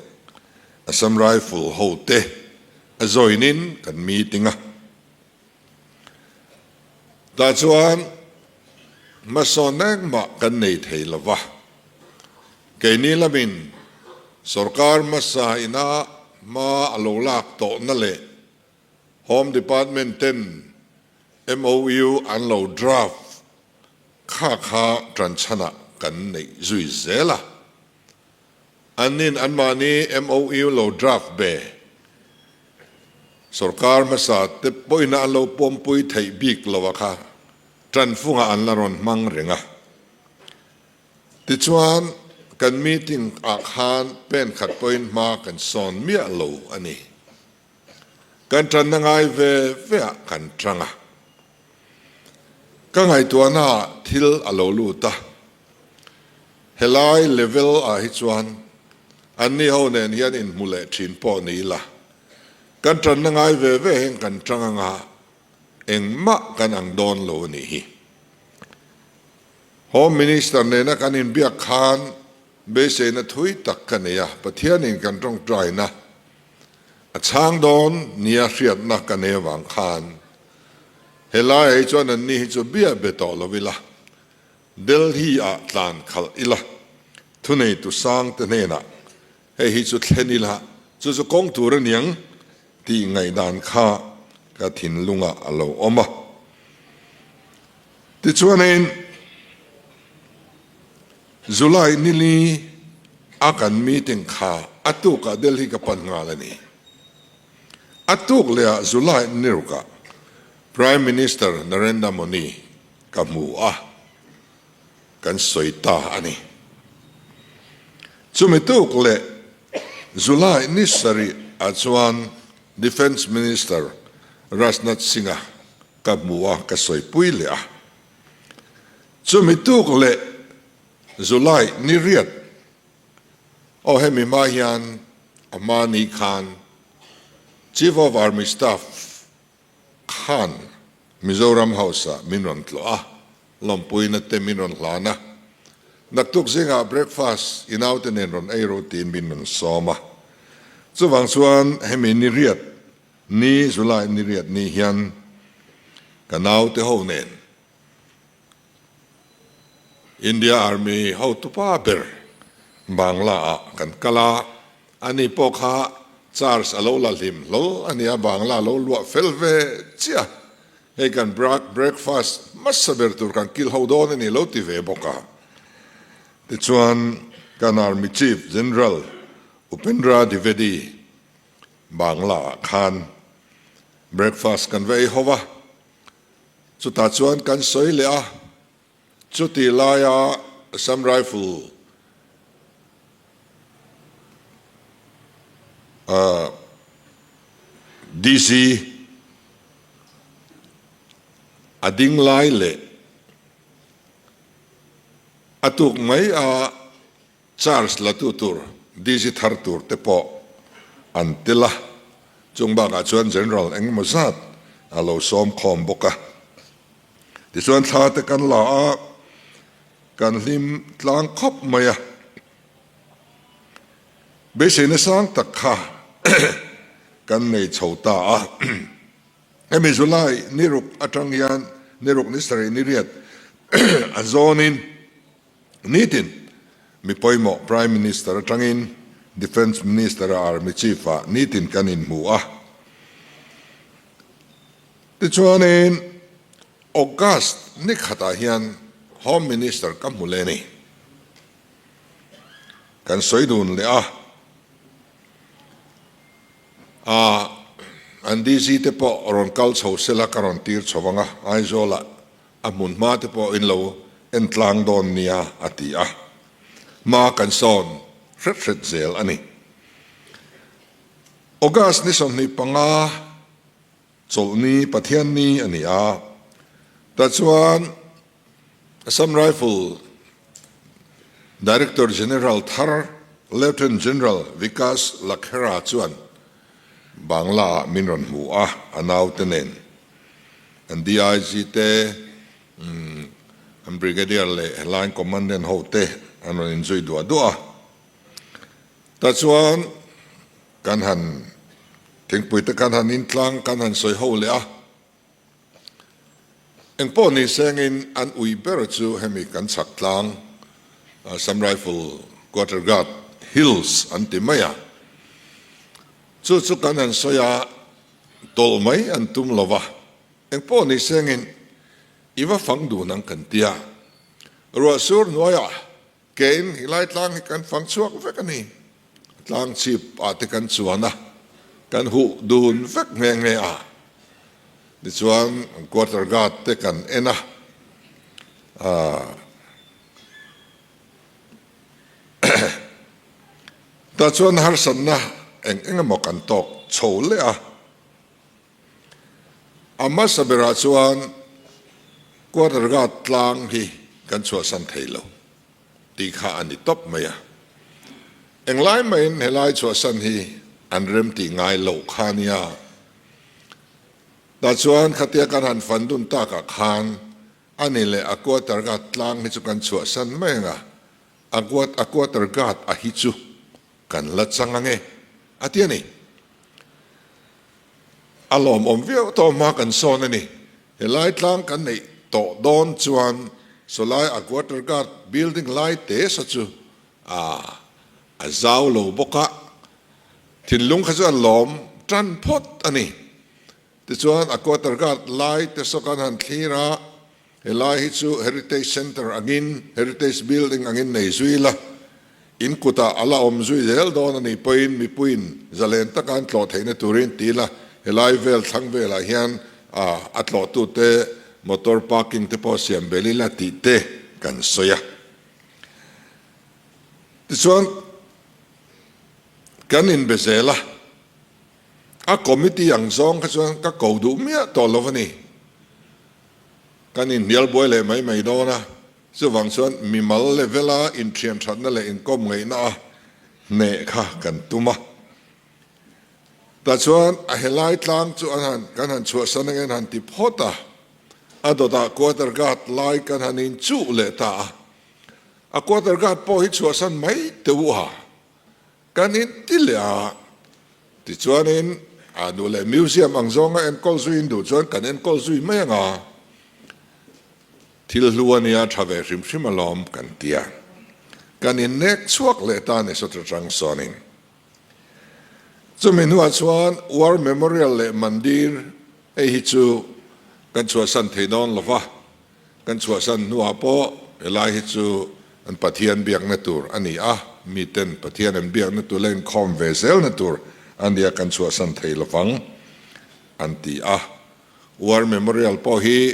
Assam Rifle hote a join in kan meeting a. Tah chuan hmasawn engmah kan nei thei lo va. Keini lamin sorkar hmasa ina hma a lo lak tawhna leh Home Department ten MOU an lo draft kha kha tanchhanah kan neih zui zel a. Annin anmahni MOU lo draft ve sorkar hmasa te pawhin an lo pawmpui theih bik lo a kha tanfungah an la rawn hmang reng a. Tichuan kan meeting ah khan pen khat pawhin hma kan sawn miah lo a ni. Kan tanna ngai ve ve ah kan tang a, ka ngaihtuahna ah thil a lo lut a, helai level ah hi chuan anni ho nen hian inhmu leh thin pawh ni ila, kan tanna ngai ve ve hian kan tang anga engmah kan ang dawn lo a nih hi. Home Minister nena kan inbiak khan beiseina thui tak ka nei a, Pathianin kan tawngtaina A chhang dawn nia hriatna ka nei avang khan helai ah hi chuan anni hi chu bia be tawh lo ila, Delhi ah tlan khalh ila, thuneitu sang te hnenah hei hi chu thlen ila, chu chu kawng tur a niang tih ngaihdan kha ka thinlungah a lo awm a. Tichuanin. July nili a kan meeting kha a tukah Delhi ka pan nghal a ni. A tuk leh ah July nirukah Prime Minister Narendra Modi ka hmu a, kan sawi ta a ni. Chumi tuk leh July ni sarih ah chuan Defence Minister Rajnath Singh-a ka hmu a, ka sawipui leh a. Chumi tuk leh July ni riat aw hemi hma hian a hma ni khan Chief of Army Staff khan Mizoram House ah min rawn tlawh a, lawmpuina te min rawn hlan a, naktuk zingah breakfast i naute nen rawn ei rawh tiin min rawn sawm a. Chuvang chuan hemi ni riat ni July ni riat ni hian ka naute ho nen India Army hotupa ber Bangla ah kan kal a, ani pawh kha charge a lo la hlim hlawl a nia, Bangla a lo luah fel ve chiah a, hei kan breakfast hmasa ber tur kan kil ho dawn a ni lo ti ve bawk a. Tichuan kan Army Chief General Upendra Dwivedi. Bangla ah khan breakfast kan va ei ho va, chutah chuan kan sawi leh a, chuti laia Assam Rifle DC a ding lai leh a tuk mai a Charge la tu tur DG thar tur te pawh an tel a, chung bakah chuan General engemaw zat a lo sawm khawm bawk a. Tichuan thla te kan la a, kan hlim tlang khawp mai a. Beiseina sang tak kha kan nei chho ta a. Hemi July ni ruk atang hian ni ruk ni sarih ni riat a zawnin Nitin, mi pawimawh Prime Minister atangin Defence Minister a Army Chief ah nitin kan inhmu a. Tichuanin August ni khatah hian Home Minister ka hmu leh a ni. Kan sawi dun leh a. A, an DG te pawh rawn kal chho sela ka rawn tir chho vang a, Aizawl ah A hmun hma te pawh in lo en tlang dawn nia a ti a, hma kan sawn hret hret zel a ni. August ni 25 chawlhni Pathianni a ni a, tah chuan Assam Rifle Director General thar Lieutenant General Vikas Lakhera chuan Bangla ah min rawn hmu a, a naute nen. An DIG te, an Brigadier leh Line Commandant ho te an rawn inzui duah duah a. Tah chuan kan han thingpui te kan han intlang, kan han sawi ho leh a. Engpawh ni sengin an ui ber chu hemi kan chhak tlang Assam Rifle Quarter Guard Hills an ti mai a. Chu chu kan han sawi a, tawlh mai an tum lo va. Engpawh ni sengin i va fang dun ang kan ti a. Ruah sur hnuaiah Kein helai tlang hi kan fang chhuak vek a ni. Tlang chhip ah te kan chuan a, kan huh dun vek nghe nghe a. Tichuan quarter guard te kan en a, tah chuan harsatna eng eng emaw kan tawk chho leh a. A hmasa berah chuan quarter guard tlang hi kan chhuahsan thei lo tih kha a ni tawp mai a. Englai maiin helai chhuahsan hi an rem tih ngai loh kha nia. Tah chuan khatia kan han fan dun takah khan a ni leh a quarter guard tlang hi chu kan chhuahsan mai ang a, a quarter guard a hi chu kan la chang ange a ti a ni. A lawmawm viau tawh hma kan sawn a ni. Helai tlang kan neih tawh dawn chuan sawlai a quarter guard building lai te sa chu a a zau lo bawk a, thinlung kha chu a lawm tan phawt a ni. Tichuan a quarter guard lai te saw kan han thlir a, Helai hi chu Heritage Centre angin, Heritage Building angin nei zui la, in kutah a la awm zui zel dawn a nih pawhin mipuiin zalen taka an tlawh theihna turin ti la, helai vel thlang velah hian a tlawhtute motor parking te pawh siam bel ila tih te kan sawi a. Tichuan kan inbe zel a, a committee ang zawng kha chuan ka ko duh miah tawh lo a ni. Kan inhnial buai leh mai mai dawn a, chuvang chuan mimal level-a inthian thatna leh inkawm ngaihna a hneh kha kan tum a. Tah chuan a helai tlang chu an han kan han chhuahsan angin han ti phawt a, a dawtah quarter guard lai kan han inchuh leh ta a. A quarter guard pawh hi chhuahsan mai teh u a. Kan inti leh a, tichuanin a nu leh museum ang zawnga enkawl zui in duh chuan kan enkawl zui mai ang a, thil hlu a nia tha ve hrim hrim alawm kan ti a, kan innek chhuak leh ta a ni sawt atang sawnin. Chumi hnuah chuan War Memorial leh Mandir hei hi chu kan chhuahsan thei dawn lo va, Kan chhuahsan hnuah pawh helai hi chu an Pathian biakna tur a ni a, miten Pathian an biakna tur leh inkhawm ve zelna tur a nia kan chhuahsan thei lovang an ti a. War Memorial pawh hi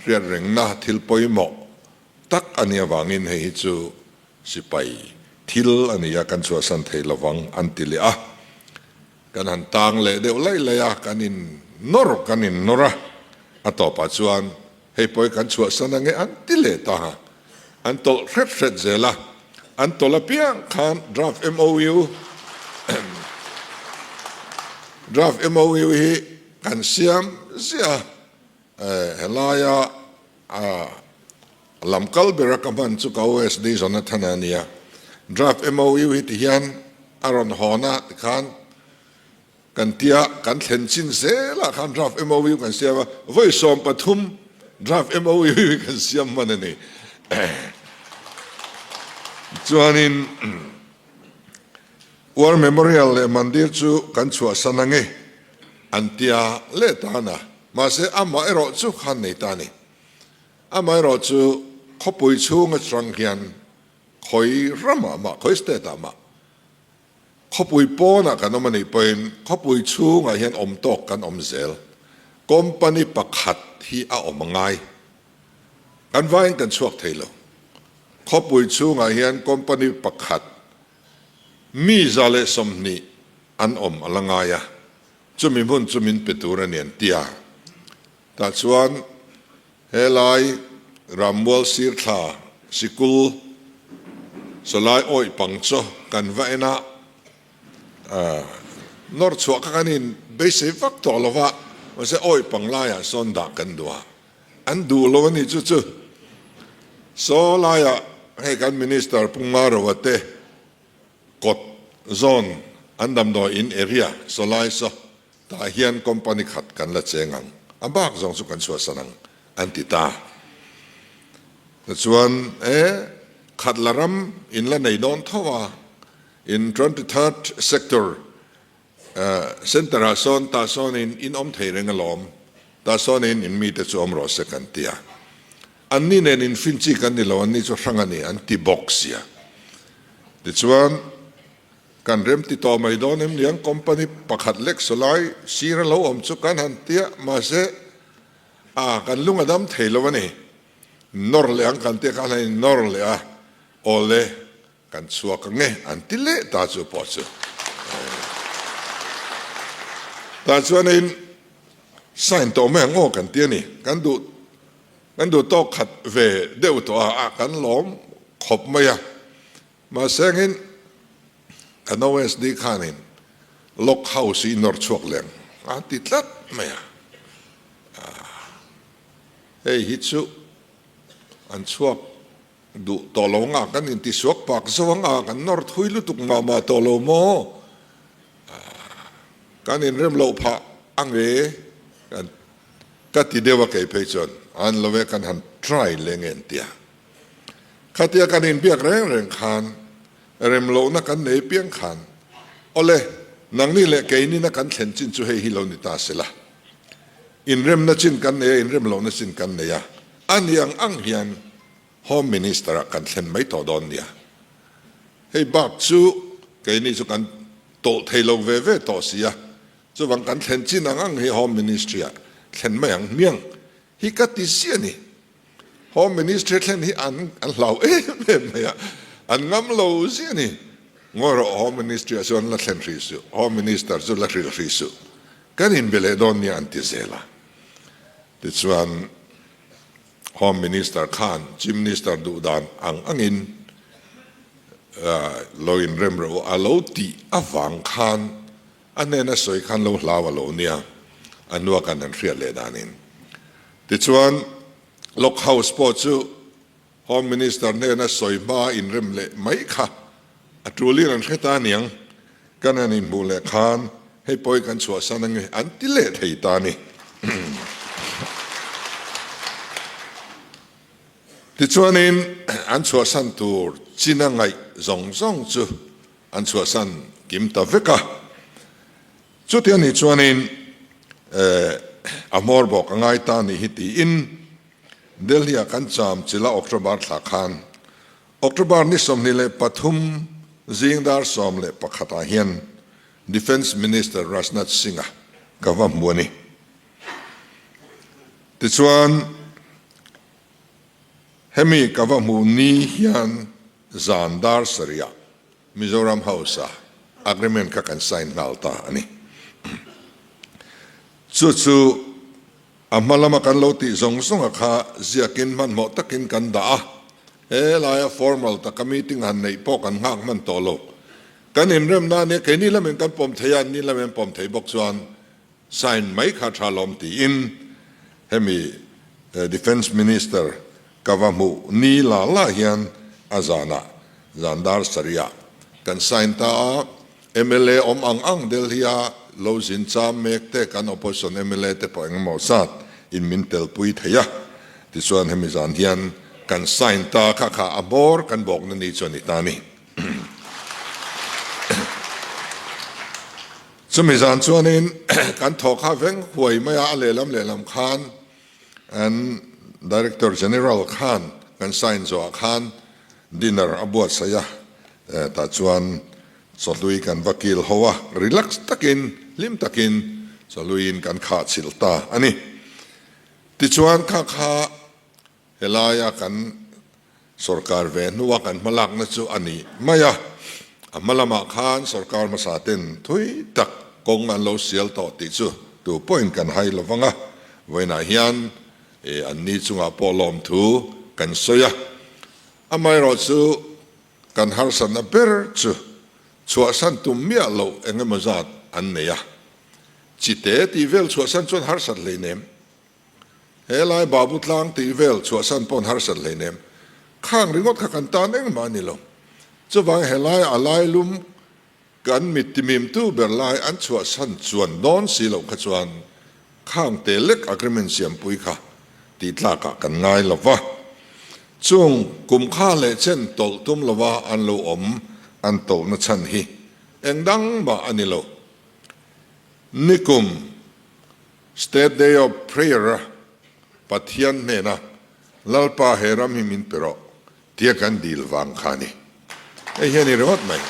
hriatrengna thil pawimawh tak a nih avangin hei hi chu sipai thil a ni a, kan chhuahsan thei lovang an ti leh a. Kan han tang leh deuh laih laih a, kan in nawr kan in nawr a, a tawpah chuan hei pawh hi kan chhuahsan ange an ti leh ta a, an tawlh hret hret zel a, an tawlh apiang khan draft MOU draft MOU hi kan siam ziah a, helaia lam kal bera ka hman chu ka OSD Jonathan a nia, draft MOU hi tihian a rawn hawn a tikhan Kan tia kan thlen chin zelah khan draft MOU kan siam a, vawi 13 draft MOU hi kan siam hman a ni. Chuanin War Memorial leh Mandir chu kan chhuahsan ange an tia leh tan a, mahse amah erawh chu khan nei ta a ni. Amah erawh chu khawpui chhung atang hian khawi ramah mah, khawi state ah mah Khawpui pawnah kan awm a nih pawhin khawpui chhungah hian awm tawk kan awm zel. Company pakhat hi a awm a ngai. Kan vaiin kan chhuak thei lo. Khawpui chhungah hian company pakhat mi 120 an awm a la ngai a, chumi hmun chu min pe tur a ni an ti a. Tah chuan Helai Rammual Sirthla sikul sawlai awih pang chu kan va en a, nawr chhuah kha kan in beisei vak tawh lo va, mahse awih pang laiah sawn dah kan duh a, an duh lo a ni chu chu. Saw laiah hei kan Minister Pu Ngaroa te kawt zawn an damdawi in area sawlai saw Tah hian company khat kan la cheng ang, a bak zawng chu kan chhuahsan ang, an ti ta. Tichuan, e, khat la ram in la nei dawn tho a, in 23rd sector centre ah sawn tah sawnin in awm thei reng alawm, tah sawnin in mite chu awm rawh se kan ti a. Anni nen infin chi kan ni lo, anni chu hrang a ni, an ti bawk sia. Tichuan, Kan rem ti tawh mai dawn em niang company pakhat lek sawlai sir a lo awm chu kan han tia mahse a kan lung a dam thei lo a ni. Nawr leh ang kan tia khan han in nawr leh a awle kan chhuak ang e an ti leh ta chu pawh chu tah chuanin sign tawh mai ang aw kan ti a ni kan duh kan duh tawk khat ve deuh tawh a a kan lawm khawp mai a. Mahsengin kan OSD khanin Lock House hi nawr chhuak leng a ti tlat mai a, hei hi chu an chhuak duh tawh lo nga kan intisuak pak zo anga kan nawr thui lutuk mah mah tawh lo maw, kan inrem loh phah ange kan ka ti deuh a kei phei chuan an lo e kan han try leng e an ti a. Khatia kan inbiak reng reng khan, remlohna kan nei piang khan, Awle, nangni leh keinina kan thlen chin chu hei hi lo ni ta sela. Inremna chin kan nei a, inremlohna chin kan nei a, a ni ang ang hian Home Minister-ah kan thlen mai tawh dawn nia. Hei bak chu keini chu kan tawlh thei lo ve ve tawh si a, chuvang kan thlen chin ang ang hi Home Ministry-ah thlen mai ang hmiang hi ka ti ziah a ni. Home Ministry thlen hi an an hlau em em mai a, an ngam lo ziah a ni. Ngawi rawh, Home Ministry ah chuan la thlen hrih suh, Home Minister chu la hrilh hrih suh, kan inbe leh dawn nia an ti zel a. Tichuan Home Minister khan Chief Minister duh dan ang angin lo inrem rawh u a lo tih avang khan A hnena sawi khan lo hlau a lo nia, a hnua kan han hriat leh danin. Tichuan, Lock House pawh chu Home Minister hnena sawi hma inrem leh mai kha a tulin an hre ta aniang, kan han inhmuh leh khan hei pawi kan chhuahsan ange an ti leh thei ta a ni. Tichuanin an chhuahsan tur china ngaih zawng zawng chu An chhuahsan kim ta vek a. Chuti a nih chuanin a hmawr bawk a ngai ta nih hi tiin Delhi-ah kan cham chila October thla khan October ni 23 zing dar 11 ah hian. Defence Minister Rajnath Singh-a ka va hmu a ni. Tichuan, hemi ka va hmuh ni hian zan dar sarihah Mizoram House-a agreement kha kan sign nghal ta a ni. Chu chu a hma lama kan lo tih zawng zawnga kha ziakin hmanhmawh takin kan dah a, he laia formal taka meeting han neih pawh kan nghak hman tawh lo. Kan inremna ania keini lamin kan pawm thei a, anni lamin pawm thei bawk chuan Sign mai kha tha lawm tiin hemi Defence Minister ka va hmuh ni la la hian a zanah zan dar sarihah kan sign ta a, mla awm ang ang Delhi-a lo zin cham mek te kan opposition mla te pawh engemaw zat in min telpui thei a, tichuan hemi zan hian kan sign ta kha kha a hmawr kan bawkna ni chu a ni ta a ni. Chumi zan chuanin kan thaw kha veng huai mai a, a lehlam lehlam khan an Director General khan kan sign zawhah khan dinner a buatsaih a, tah chuan chawhlui kan va kil ho a, relax takin hlim takin chawhluiin kan khah chhilh ta a ni. Tichuan kha kha Helaia kan sorkar ve hnua kan hmalakna chu a ni mai a, a hma lamah khan sorkar hmasa ten thui tak kawng an lo sial tawh tih chu tu pawhin kan hai lo vang a, vawiinah hian an ni chungah pawh lawmthu kan sawi a, amaherawh chu kan harsatna ber chu chhuahsan tum miah loh eng emaw zat an nei a, chite tih vel chhuahsan chuan harsat hleinem. He lai Babu tlang tih vel chhuahsan pawn harsat hleinem. Khang ringawt kha kan tan engmah a ni lo. Chuvang he lai a lailum kan mittimimtu ber lai an chhuahsan chuan dawn si loh kha chuan khang te lek agreement siampui kha tih tlakah kan ngai lo va. Chung kum kha leh chen tawlh tum lova an lo awm an tawlhna chhan hi eng dang mah a ni lo. Nikum. State Day of Prayer a Pathian hnena Lalpa he ram hi min pe rawh tia kan dil vang kha a ni. Hei hi a ni ringawt mai.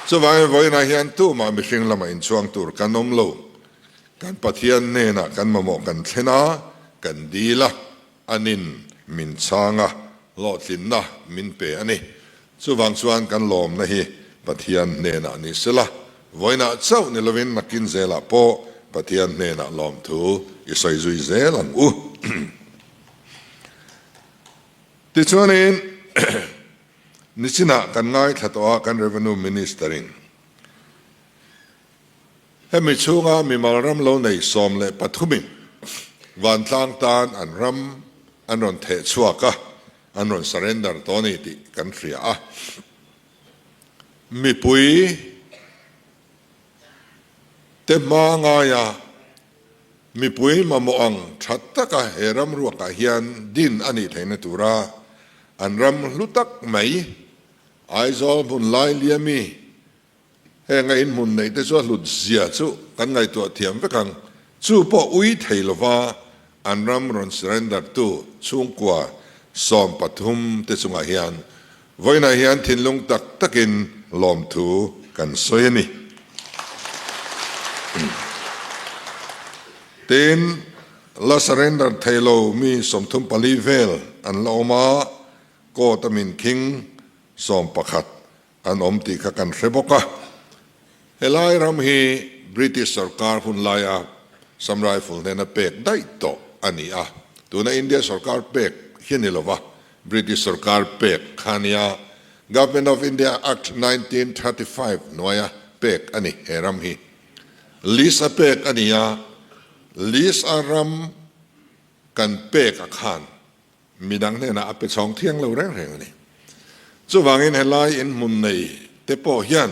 Chuvangin vawiinah hian tumah mihring lamah inchhuang tur kan awm lo. Kan Pathian hnenah kan mamawh kan thlen a, kan dil a, Anin min chhang a, hlawhtlinna min pe a ni. Chuvang chuan kan lawmna hi Pathian hnenah ni sela, vawiinah chauh ni lovin nakin zelah pawh Pathian hnenah lawmthu i sawi zui zel ang u. Tichuanin nichinah kan ngaithla tawh a, kan Revenue Minister-in Hemi chhunga mimal ram lo nei 13 in vantlang tan an ram an rawn theh chhuak a, an rawn surrender tawh a ni tih kan hria a. Mipui te hma ngaia mipui mamawh ang tha taka he ram ruakah hian din a nih theihna tura an ram hlu tak mai Aizawl hmun lai liami Heng a inhmun neih te chu a hlut zia chu kan ngaihtuah thiam vek ang. Chu pawh ui thei lova an ram rawn surrender tu chhungkua 13 te chungah hian vawiinah hian thinlung tak takin lawmthu kan sawi a ni. Tin, la surrender thei lo mi 34 vel an la awm a, court a min khing 11 An awm tih kha kan hre bawk a. Helai ram hi British sorkar hun laia Assam Rifle hnena pek daih tawh a ni a. Tuna India sorkar pek hi a ni lova, British sorkar pek kha a nia. Government of India Act 1935 hnuaia pek a ni he ram hi. Lease a pek a ni a, lease a ram kan pek a khan Midang hnenah a pe chhawng thiang lo reng reng a ni. Chuvangin helai inhmun nei te pawh hian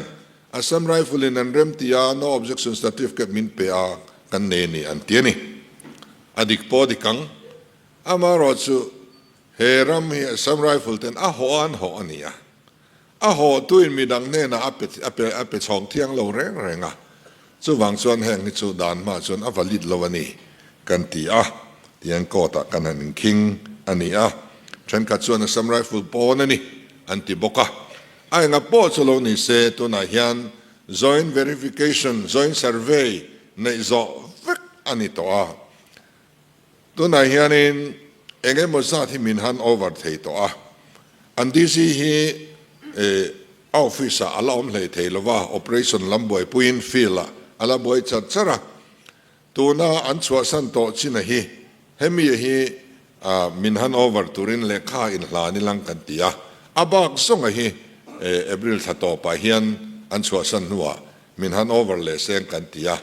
Assam Rifle in an rem ti a, no objection certificate min pe a kan nei a ni an ti a ni. A dik pawh a dik ang. Amaherawh chu he ram hi Assam Rifle ten a hawh a an hawh a ni a. A hawhtuin midang hnenah a pe a pe a pe chhawng thiang lo reng reng a, chuvang chuan heng hi chu dan hma chuan a valid lo a ni kan ti a, tiang court ah kan han inkhing a ni a, thenkhat chuan Assam Rifle pawn a ni an ti bawk a. A enga pawh chu lo ni se, tunah hian joint verification, joint survey neih zawh vek a ni tawh a. Tunah hianin eng emaw zat hi min han over thei tawh a. An DC hi a office ah a la awm hlei thei lova, operation lam buaipuiin field ah a la buai char char a. Tuna an chhuahsan tawh china hi hemi hi min han over turin lehkha inhlan ilang kan ti a, a bak zawnga hi April thla tawpah hian an chhuahsan hnuah min han over leh seng kan ti a,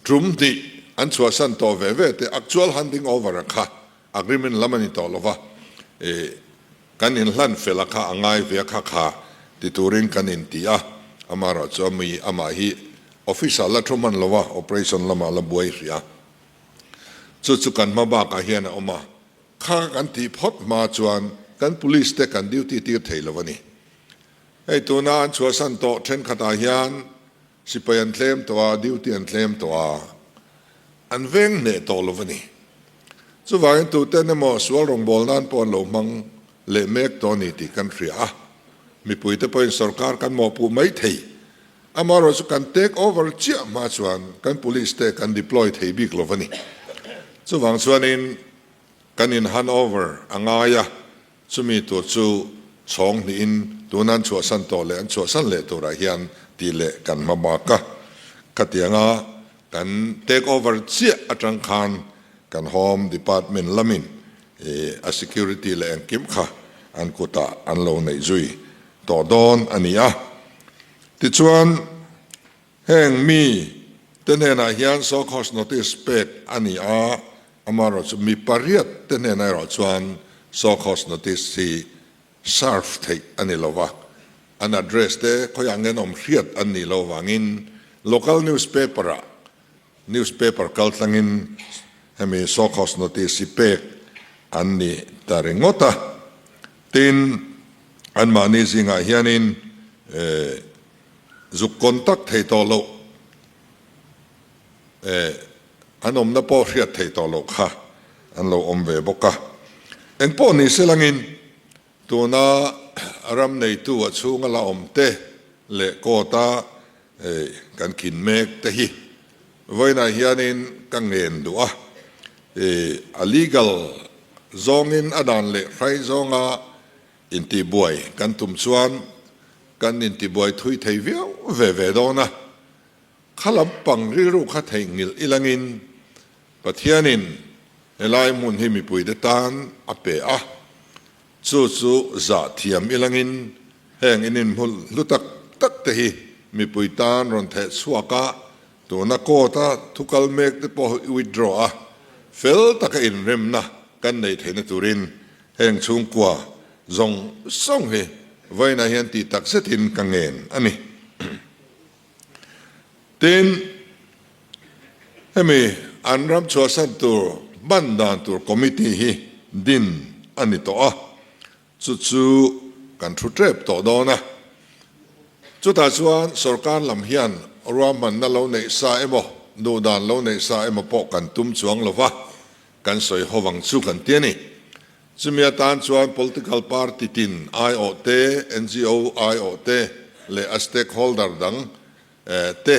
tum hnih an chhuahsan tawh ve ve te actual handing over a kha agreement lam a ni tawh lova, kan inhlan fel a kha a ngai ve a kha kha ti turin kan inti a, amaherawh chu ami amah hi office ah la thu hman lo a, operation lamah la buai hria. Chu chu kan hma bakah hian a awm a, kha kan tih phawt hma chuan kan police te kan duty tir thei lo a ni. Hei tuna an chhuahsan tawh thenkhatah hian sipai an tlem tawh a, duty an tlem tawh a, an veng hneh tawh lo a ni. Chuvangin tuten emaw sual rawngbâwl nan pawh an lo hmang leh mek tawh a ni tih kan hria a, mipuite pawhin sorkar kan mawhpuh mai thei. Amaherawhchu kan take over chiah hma chuan kan police te kan deploy thei bik lo a ni. Chuvang chuanin kan in hand over a ngai a, chumi tur chu chhawng hnihin tuna an chhuahsan tawh leh an chhuahsan leh turah hian tih leh kan hma bak a. Khatianga kan take over chiah atang khan kan home department lamin a security leh engkim kha an kutah an lo neih zui tawh dawn a ni a. Tichuan, heng mi te hnenah hian show cause notice pek a ni a, amaherawhchu mi pariat te hnenah erawh chuan show cause notice hi serve theih a ni lo va, an address te khawiah nge an awm hriat an nih loh vangin local newspaper ah newspaper kaltlangin hemi show cause notice hi pek an ni ta ringawt a. Tin, anmahni zingah hianin zuk contact thei tawh loh, an awmna pawh hriat thei tawh loh kha an lo awm ve bawk a. Engpawh ni selangin tuna ram neitu a chhunga la awm te leh court-a kan khin mek te hi vawiinah hianin ka ngen duh a, a legal zawngin a dan leh hrai zawnga intihbuai kan tum chuan kan intibuai thui thei viau ve ve dawn a, kha lampang rilru kha theihnghilh ilangin Pathianin helai hmun hi mipuite tan a pe a, Chu chu zah thiam ilangin heng in inhmul hlu tak tak te hi mipui tan rawn theh chhuak a, tuna court a thu kal mek te pawh hi withdraw a, fel taka inremna kan nei theihna turin heng chhungkua zawng zawng hi vawiinah hian tih tak zetin ka ngen a ni. Tin, hemi an ram chhuahsan tur hman dan tur committee hi din a ni tawh a, chu chu kan thu tep tawh dawn a. Chutah chuan sorkar lam hian ruahmanna lo neih sa emaw, duhdan lo neih sa emaw pawh kan tum chuang lo va, kan sawi ho vang chu kan ti a ni. Chumi atan chuan political party tin aiawh te, NGO aiawh te leh a stakeholder dang te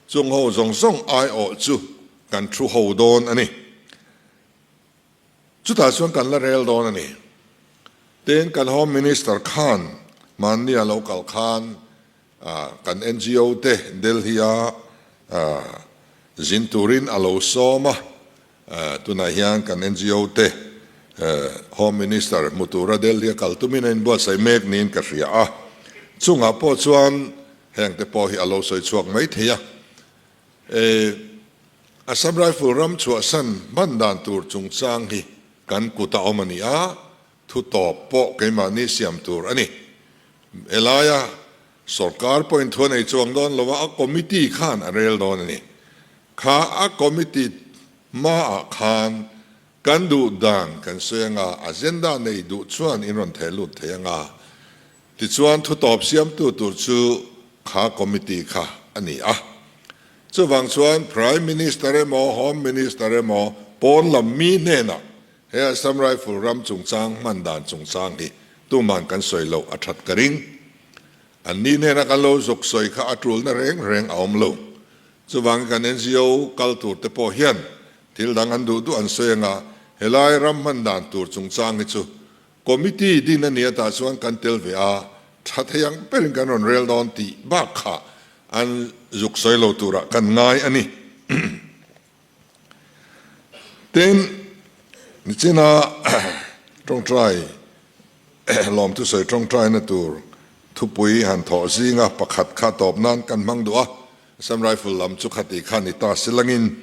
chung ho zawng zawng aiawh chu kan thu ho dawn a ni. Chutah chuan kan la rel dawn a ni. Tin, kan Home Minister khan mahnia lo kal khan kan NGO te Delhi-a zin turin a lo sawm a. Tunah hian kan NGO te Home Minister hmu tura Delhi a kal tumin a inbuatsaih mek niin ka hria a. Chungah pawh chuan heng te pawh hi a lo sawi chhuak mai thei a. Assam Rifle ram chhuahsan hman dan tur chungchang hi kan kut a awm a ni a, thu tawp pawh keimahni siam tur a ni. Helaia sorkar pawhin thu a nei chuang dawn lo a, a committee khan a rel dawn a ni. Kha a committee hmaah khan kan duh dan kan sawi anga, agenda nei duh chuan in rawn theh lut thei anga, tichuan thutawp siamtu tur chu kha committee kha a ni a. Chuvang chuan Prime Minister emaw Home Minister emaw pawn lam mi hnenah he Assam Rifle ram chungchang hman dan chungchang hi tuman kan sawi loh a that ka ring. An ni hnena kan lo zuk sawi kha a tulna reng reng a awm lo. Chuvangin kan NGO kal tur te pawh hian thil dang an duh duh an sawi anga helai ram hman dan tur chungchang hi chu Committee din a nia tah chuan kan tel ve a, tha thei ang berin kan rawn rel dawn tih bak kha an zuk sawi lo turah kan ngai a ni. Tin, nichina tawngtai lawmthu sawi tawngtaina tur thupui han thawh zinga pakhat kha tawp nan kan hmang duh a, Assam Rifle lam chu khati kha ni ta silangin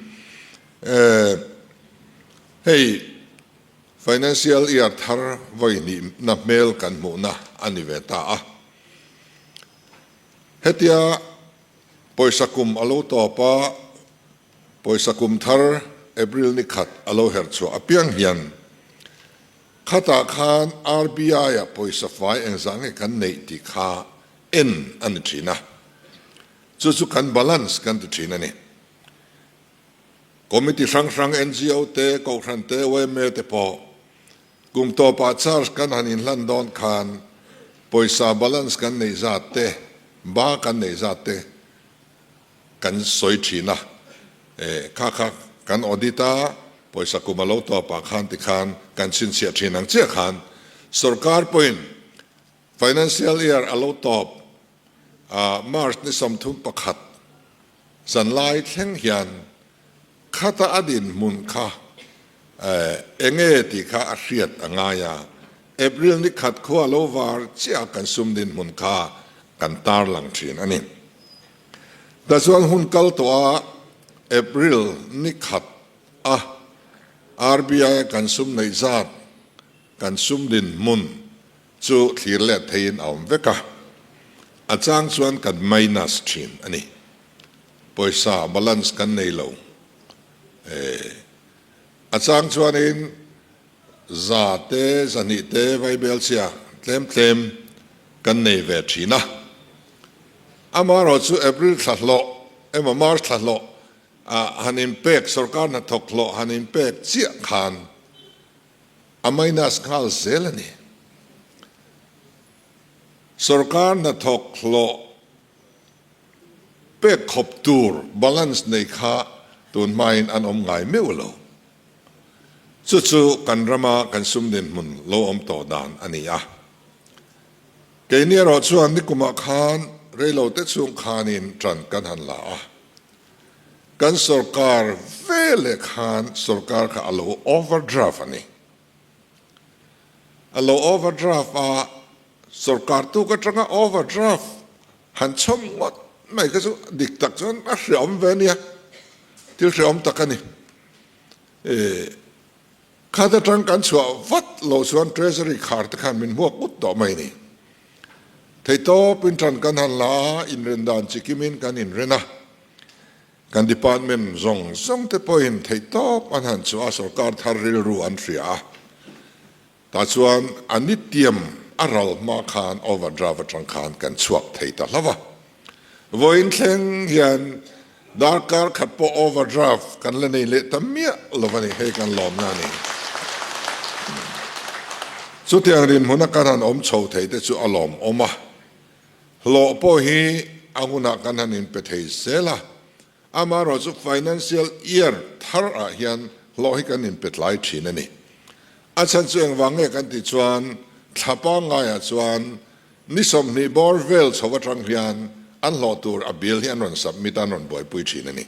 hei Financial Year thar vawi hnihna hmel kan hmuhna a ni ve ta a. Hetia pawisa kum a lo tawp a, pawisa kum thar April ni khat a lo herh chhuah apiang hian khatah khan RBI-ah pawisa fai engzah nge kan neih tih kha en a ni thin a. Chu chu kan balance kan ti thin a ni. Committee hrang hrang NGO te, Kohhran te, yma te pawh kum tawpah charge kan han inhlan dawn khan pawisa balance kan neih zat te, ba kan neih zat te kan sawi thin a. E, kha kha kan audit a, pawisa kum a lo tawpah khan tikhan kan chhinchhiah thin ang chiah khan sorkar pawhin financial year a lo tawp a, March ni 31 Zanlai thleng hian khata a dinhmun kha enge tih kha a hriat a ngai a, April ni khat khua lo var chiah kan sum dinhmun kha kan tarlang thin a ni. Tichuan hun kal tawh a April ni khat a RBI a kan sum neih zat kan sum dinhmun chu thlir let theiin a awm vek a, a chang chuan kan minus thin a ni. Pawisa balance kan nei lo. A chang chuanin za te, zahnih te vaibel chhia tlem tlem kan nei ve thin a. Amaherawh chu April thla hlawh emaw March thla hlawh han inpek, sorkar hnathawk hlawh han inpek chiah khan A minus nghal zel a ni. Sorkar hnathawk hlawh pek khawp tur balance nei kha tun hmain an awm ngai meuh lo. Chu chu kan rama kan sum dinhmun lo awm tawh dan a ni a. Keini erawh chuan nikumah khan reilote chhung khanin ṭan kan han la a. Kan sorkar veleh khan sorkar kha a lo overdraft a ni. A lo overdraft a, sorkar tuk atanga overdraft han chhawm ngawt mai kha chu dik tak chuan a hreawm ve a nia, thil hreawm tak a ni. Khat atang kan chhuah vat loh chuan Treasury khar te khan min hmuak ut tawh mai a ni. Theihtawpin tan kan han la a, inren dan chi kimin kan inren a. Kan department zawng zawng te pawhin theihtawp an han chhuah a, sorkar thar rilru an hria a. Tah chuan a nitiam a ral hma khan overdraft atang khan kan chhuak thei ta hlauh a. Vawiin thleng hian darkar khat pawh overdraft kan la nei leh ta miah lo a ni, hei kan lawmna a ni. Chutiang rinhmuna kan han awm chho thei te chu a lawmawm a, hlawh pawh hi a hunah kan han inpe thei zel a. Amaherawh chu financial year thar ah hian hlawh hi kan inpe tlai thin a ni. A chhan chu engvang nge kan tih chuan thla pangngaiah chuan ni 20 bawr vel chho atang hian an hlawh tur a bill hi an rawn submit a, an rawn buaipui thin a ni.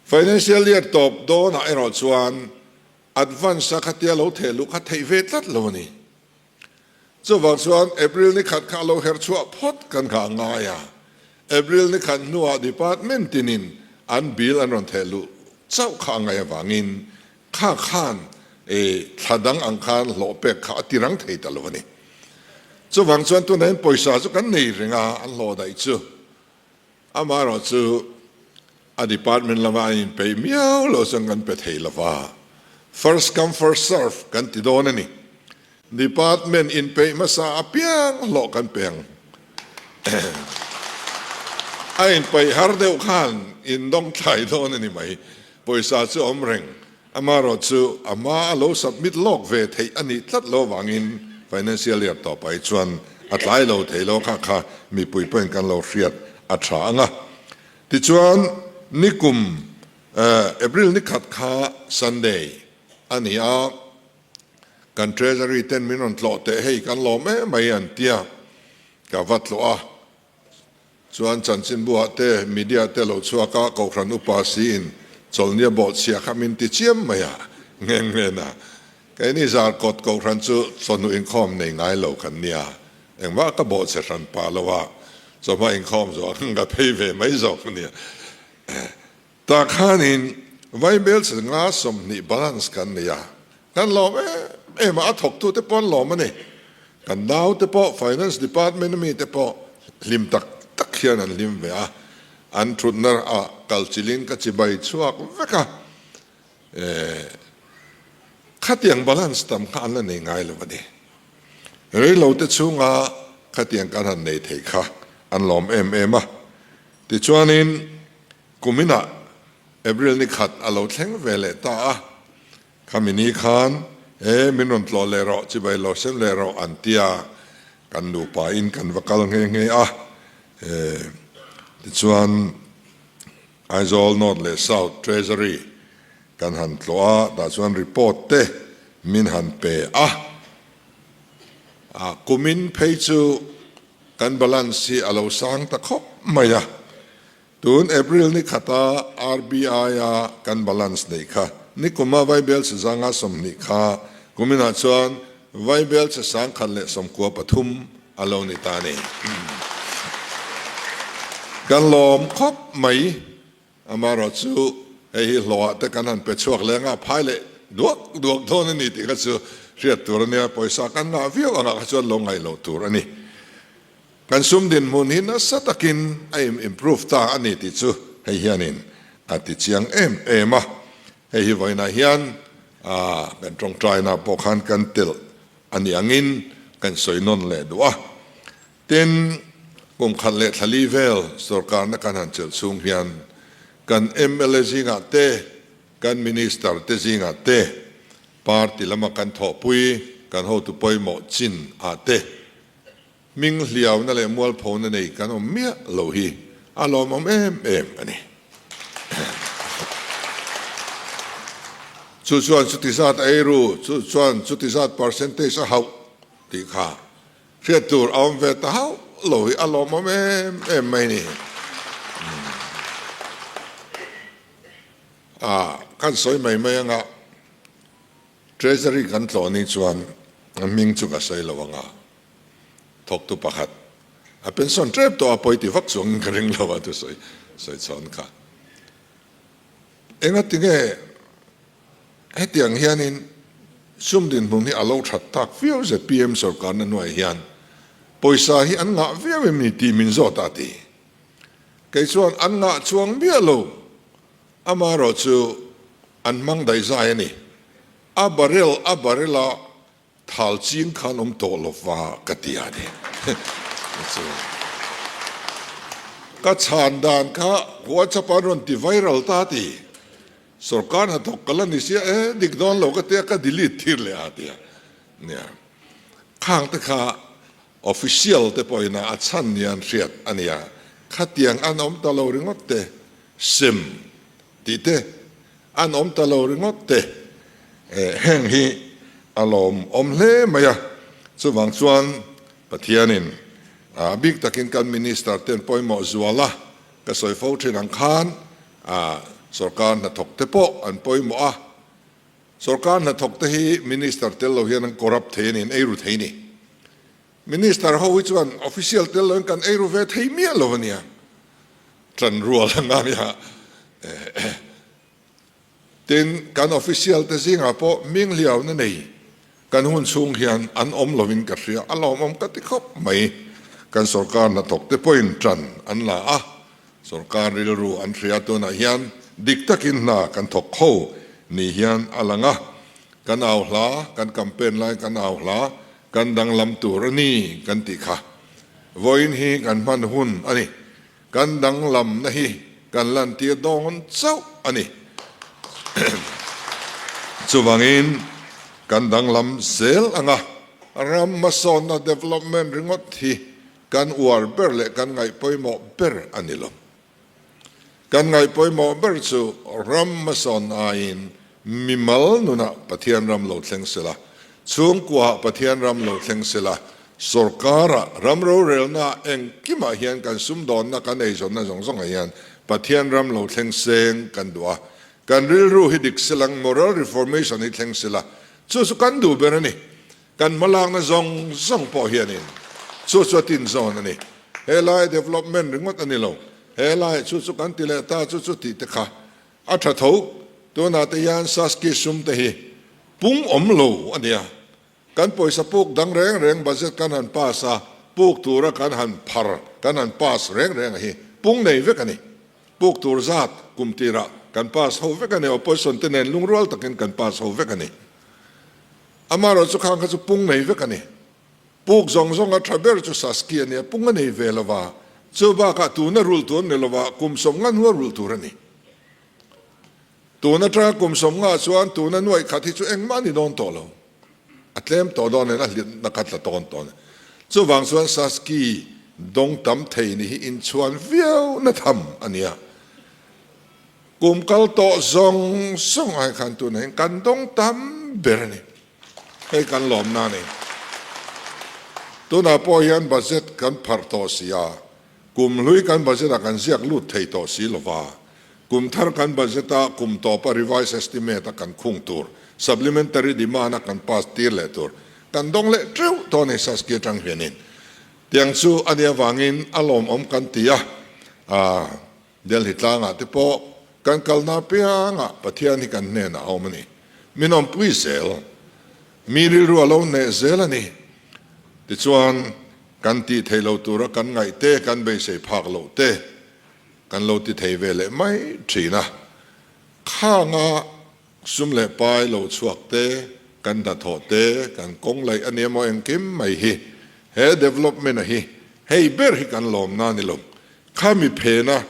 Financial year tawp dawnah erawh chuan advance a khatia lo theh luh kha theih ve tlat lo a ni. Chuvang chuan April ni khat kha a lo her chhuah phawt kan kha a ngai a, April ni khat hnuah department tinin an bill an rawn theh luh chauh kha a ngaih avangin kha khan thla dang ang khan hlawh pek kha a ti rang thei ta lo a ni. Chuvang chuan tunah hian pawisa chu kan nei reng a, an hlawh daih chu. Amaherawh chu a department lama an inpeih miau lo chuan kan pe thei lova, first come first serve kan ti dawn a ni. Department inpeih hmasa apiang hlawh kan pe ang. A inpeih har deuh khan indawng thlai dawn a ni mai. Pawisa chu a awm reng. Amaherawh chu a hma a lo submit lawk ve theih a nih tlat lo avangin financial year tawpah hi chuan A tlai lo thei lo kha kha mipui pawhin kan lo hriat a tha ang a. Tichuan nikum April nikhat kha Sunday a ni a, kan Treasury ten min rawn tlawh teh hei kan lawm em mai an tia, ka va tlawh a. Chuan chanchinbuah te, media te lo chhuak a, Kohhran upa siin chawlhnia bawhchhia kha min ti chiam mai a, ngheng nghen a. Keini Zarkawt Kohhran chu chawhnu inkhawm nei ngai lo kan nia, engmah ka bawhchhe hran pah lo a, chawhma inkhawm zawh ang ka phei ve mai zawk a nia. Tah khanin Vaibel chi nga 20 balance kan nei a, kan lawm em em a, a thawktute pawh an lawm a ni. Kan naute pawh Finance Department ami te pawh hlim tak tak hian an hlim ve a, an thutna ah kal chilhin ka chibai chhuak vek a, eh khatiang balance tam kha an la nei ngai lo a ni. Reilote chhunga khatiang kan han nei thei kha an lawm em em a, tichuanin Kuminah April ni khat a lo thleng ve leh ta a, khami ni khan he min rawn tlawh leh rawh, chibai lo sem leh rawh an ti a, kan nupa in kan va kal nghe nghe a, tichuan Aizawl North leh South Treasury kan han tlawh a, tah chuan report te min han pe a, kumin phei chu kan balance hi a lo sang ta khawp mai a. Tun April ni khata RBI-a kan balance neih kha nikuma Vaibel che zanga 20 kha kuminah chuan Vaibel che 193 a lo ni ta a ni. Kan lawm khawp mai, amaherawh chu hei hi hlawhah te kan han pe chhuak leng a, phai leh duak duak dawn a ni tih kha chu hriat tur a nia, pawisa kan ngah viau angah kha chuan lo ngaih loh tur a ni. Kan sum dinhmun hi nasa takin a improve ta a ni tih chu hei hianin a ti chiang em em a. Hei hi vawiinah hian kan tawngtaina pawh khan kan telh a nih angin kan sawi nawn leh duh a. Tin, kum khat leh thla li vel sorkarna kan han chelh chhung hian kan mla zingah te, kan minister te zingah te, party lama kan thawhpui kan hotu pawimawh chin ah te, Hming hliauna leh mualphona nei kan awm miah lo hi a lawmawm em em a ni. Chu chuan chuti zat a eiru, chu chuan chuti zat percentage a hauh tih kha hriat tur a awm ve ta hauh lo hi a lawmawm em em mai ni. A kan sawi mai mai anga Treasury kan tlawh ni chuan a hming chu ka sawi lo anga thawktu pakhat a pension tep tawh a pawi ti vak chuangin ka ring lo a thu sawi sawi chhawn kha. Enga tinge hetiang hianin sum dinhmun hi a lo that tak viau zpm sorkarna hnuaiah hian pawisa hi an ngah viau em ni tih min zawt a ti. Kei chuan an ngah chuang miah lo Amaherawh chu an hmang daihzai a ni. A barrel a barrel a thal ching khan awm tawh lo va ka ti a ni. Ka chhan dan kha WhatsApp an rawn ti viral ta ti. Sorkar hnathawk ka la ni sia e dik dawn lo ka tia ka delete tir leh a tia. Nia. Khang te kha official te pawhin a chhan nia an hriat a nia. Khatiang an awm ta lo ringawt te. Sem tih te an awm ta lo ringawt te heng hi a lawm awm hle mai a, chuvang chuan Pathianin a bik takin kan Minister ten pawimawh zual a, ka sawi fo thin ang khan sorkar hnathawk te pawh an pawimawh a, sorkar hnathawk te hi Minister tel lo hian an corrupt thei a ni, an eiru thei a ni. Minister ho hi chuan official tel loin kan eiru ve thei miah lo a nia. Ṭan rual a ngai a. Tin, kan official te zingah pawh hming hliauna nei kan hun chhung hian an awm lovin ka hria. A lawmawm ka ti khawp mai. Kan sorkar hnathawk te pawhin ṭan an la a, sorkar rilru an hria tunah hian dik takin hna kan thawk ho ni hian a lang a. Kan au hla, kan campaign lai kan au hla, kan danglam tur a ni kan tih kha. Vawiin hi kan hman hun a ni. Kan danglamna hi kan lantir dawn chauh a ni. Chuvangin kan danglam zel ang a. Ram hmasawnna, development, ringawt hi kan uar ber leh kan ngaih pawimawh ber a ni lo. Kan ngaih pawimawh ber chu ram hmasawn aiin mimal nunah Pathian ram lo thleng sela, chhungkuaah Pathian ram lo thleng sela, sorkarah, ram rorelnaah engkimah hian kan sumdawnna kan eizawnna zawng zawngah hian Pathian ram lo thleng seng kan duh a. Kan rilru hi dik selang moral reformation hi thleng sela, chu chu kan duh ber a ni. Kan hmalakna zawng zawng pawh hianin chu chu a tin zawn a ni. Helai development ringawt a ni lo, helai chu chu kan ti leh ta chu chu tih te kha a tha tho. Tunah te hian Saski sum te hi pung awm lo a nia. Kan pawisa puk dang reng reng budget kan han pass a, puk tura kan han phar, kan han pass reng reng a hi pung nei vek a ni. Puk tur zat kum tirah kan pass ho vek a ni, opposition te nen lungrual takin kan pass ho vek a ni. Amaherawh chu khang kha chu pung nei vek a ni. Puk zawng zawnga tha ber chu Saski a nia, pung a nei ve lo va, chu bakah tuna rulh tur a ni lo va, kum 50 hnua rulh tur a ni. Tun atanga kum 50 chuan tuna nuaih khat hi chu engmah a ni dawn tawh lo. A tlem tawh dawn nen a hlitna kha tla tawn tawh a ni. Chuvang chuan Saski dawng tam thei ni hi inchhuan viau na tham a nia. Kum kal tawh zawng zawng ai khan tunah hian kan dawng tam ber a ni. Hei kan lawmna a ni. Tunah pawh hian budget kan pharh tawh si a, kum hlui kan budget ah kan ziak lut thei tawh si lo va, kum thar kan budget a kum tawpa revised estimate a kan khung tur, supplementary demand a kan pass tir leh tur kan dawng leh teuh tawh a ni Saski atang hianin. Tiang chu a nih avangin a lawmawm kan ti a, Delhi tlangah te pawh kan kalna apiangah Pathian hi kan hnenah a awm a ni. Min awmpui zel. Mi rilru a lo hneh zel a ni. Tichuan, kan tih theih lo tura kan ngaih te, kan beisei phak loh te kan lo ti thei ve leh mai thin a. Khanga sum leh pai lo chhuak te, kan hnathawh te, kan kawng laih a ni emaw engkim mai hi he development-a hi hei ber hi kan lawmna a ni lo. Kha mi phena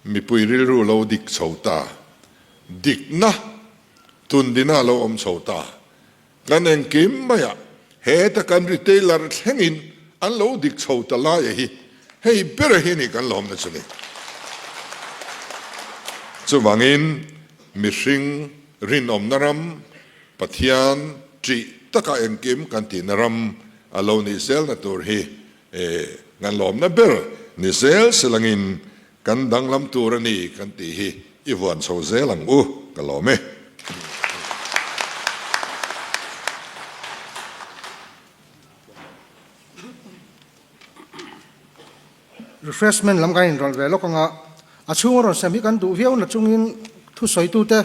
mipui rilru lo dik chho ta, dikna tundina lo awm chho ta, kan engkim maiah heta kan retailer thlengin an lo dik chho ta laia hi hei bera hi ni kan lawmna chu ni. Chuvangin mihring rinawmna ram, Pathian ṭih taka engkim kan tihna ram a lo nih zelna tur hi E, kan lawmna ber ni zel silangin kan danglam tur a ni kan tih hi i vuan chho zel ang u, ka lawm e. Refreshment lam kan inrawlh ve lawk anga a chhunga rawn sem hi kan duh viau na chungin thusawitute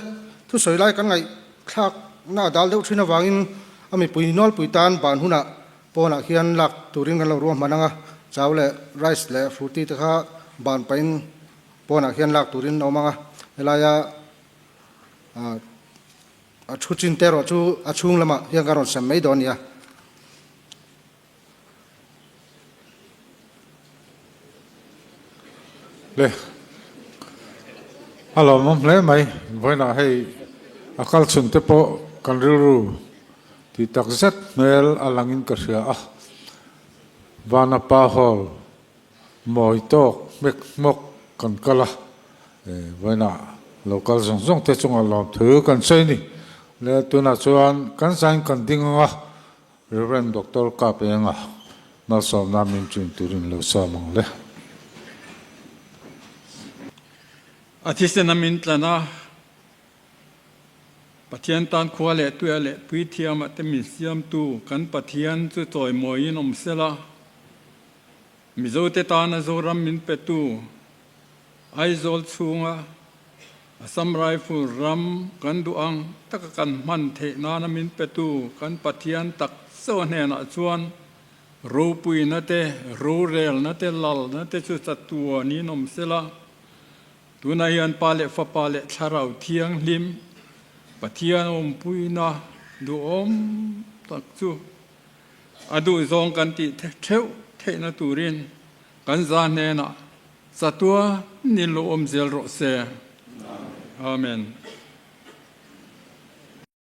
thusawi lai kan ngaihthlak na a dal deuh thin avangin a mipui nawlpui tan ban hunah Pawnah khian lak turin kan lo ruahman ang a, chau leh rice leh fruity te kha ban pahin pawnah khian lak turin a awm ang a, helaia a thu chin te erawh chu a chhung lamah hian kan rawn sem mai dawn a ni a. Le a lawmawm hle mai, vawiinah hei a kal chhun te pawh kan rilru Tih tak zet hmel a langin ka hria a, Vanapa Hall mawi tawk hmek hmawk kan kal a, vawiinah lo kal zawng zawng te chungah lawmthu kan sawi a ni. Le tunah chuan kan zain kan ding ang a, Rev. Doctor Kapenga malsawmna min ṭin turin lo sawm ang le. A thisen a min tlan a. Pathian tan khua leh tuia leh puithiamah te min siamtu kan Pathian chu chawimawiin awm sela, Mizote tana Zoram min petu Aizawl chhunga Assam Rifle ram kan duh ang taka kan hman theih nana min petu kan Pathian tak chauh hnenah chuan ropuina te, rorelna te, lalna te chu chatuanin awm sela. Tunah hian Pa leh Fapa leh Thlarau Thianghlim Pathian awmpuina duhawm tak chu a duhzawng kan tih theuh theihna turin kan za hnenah chatuanin lo awm zel rawh se. Amen.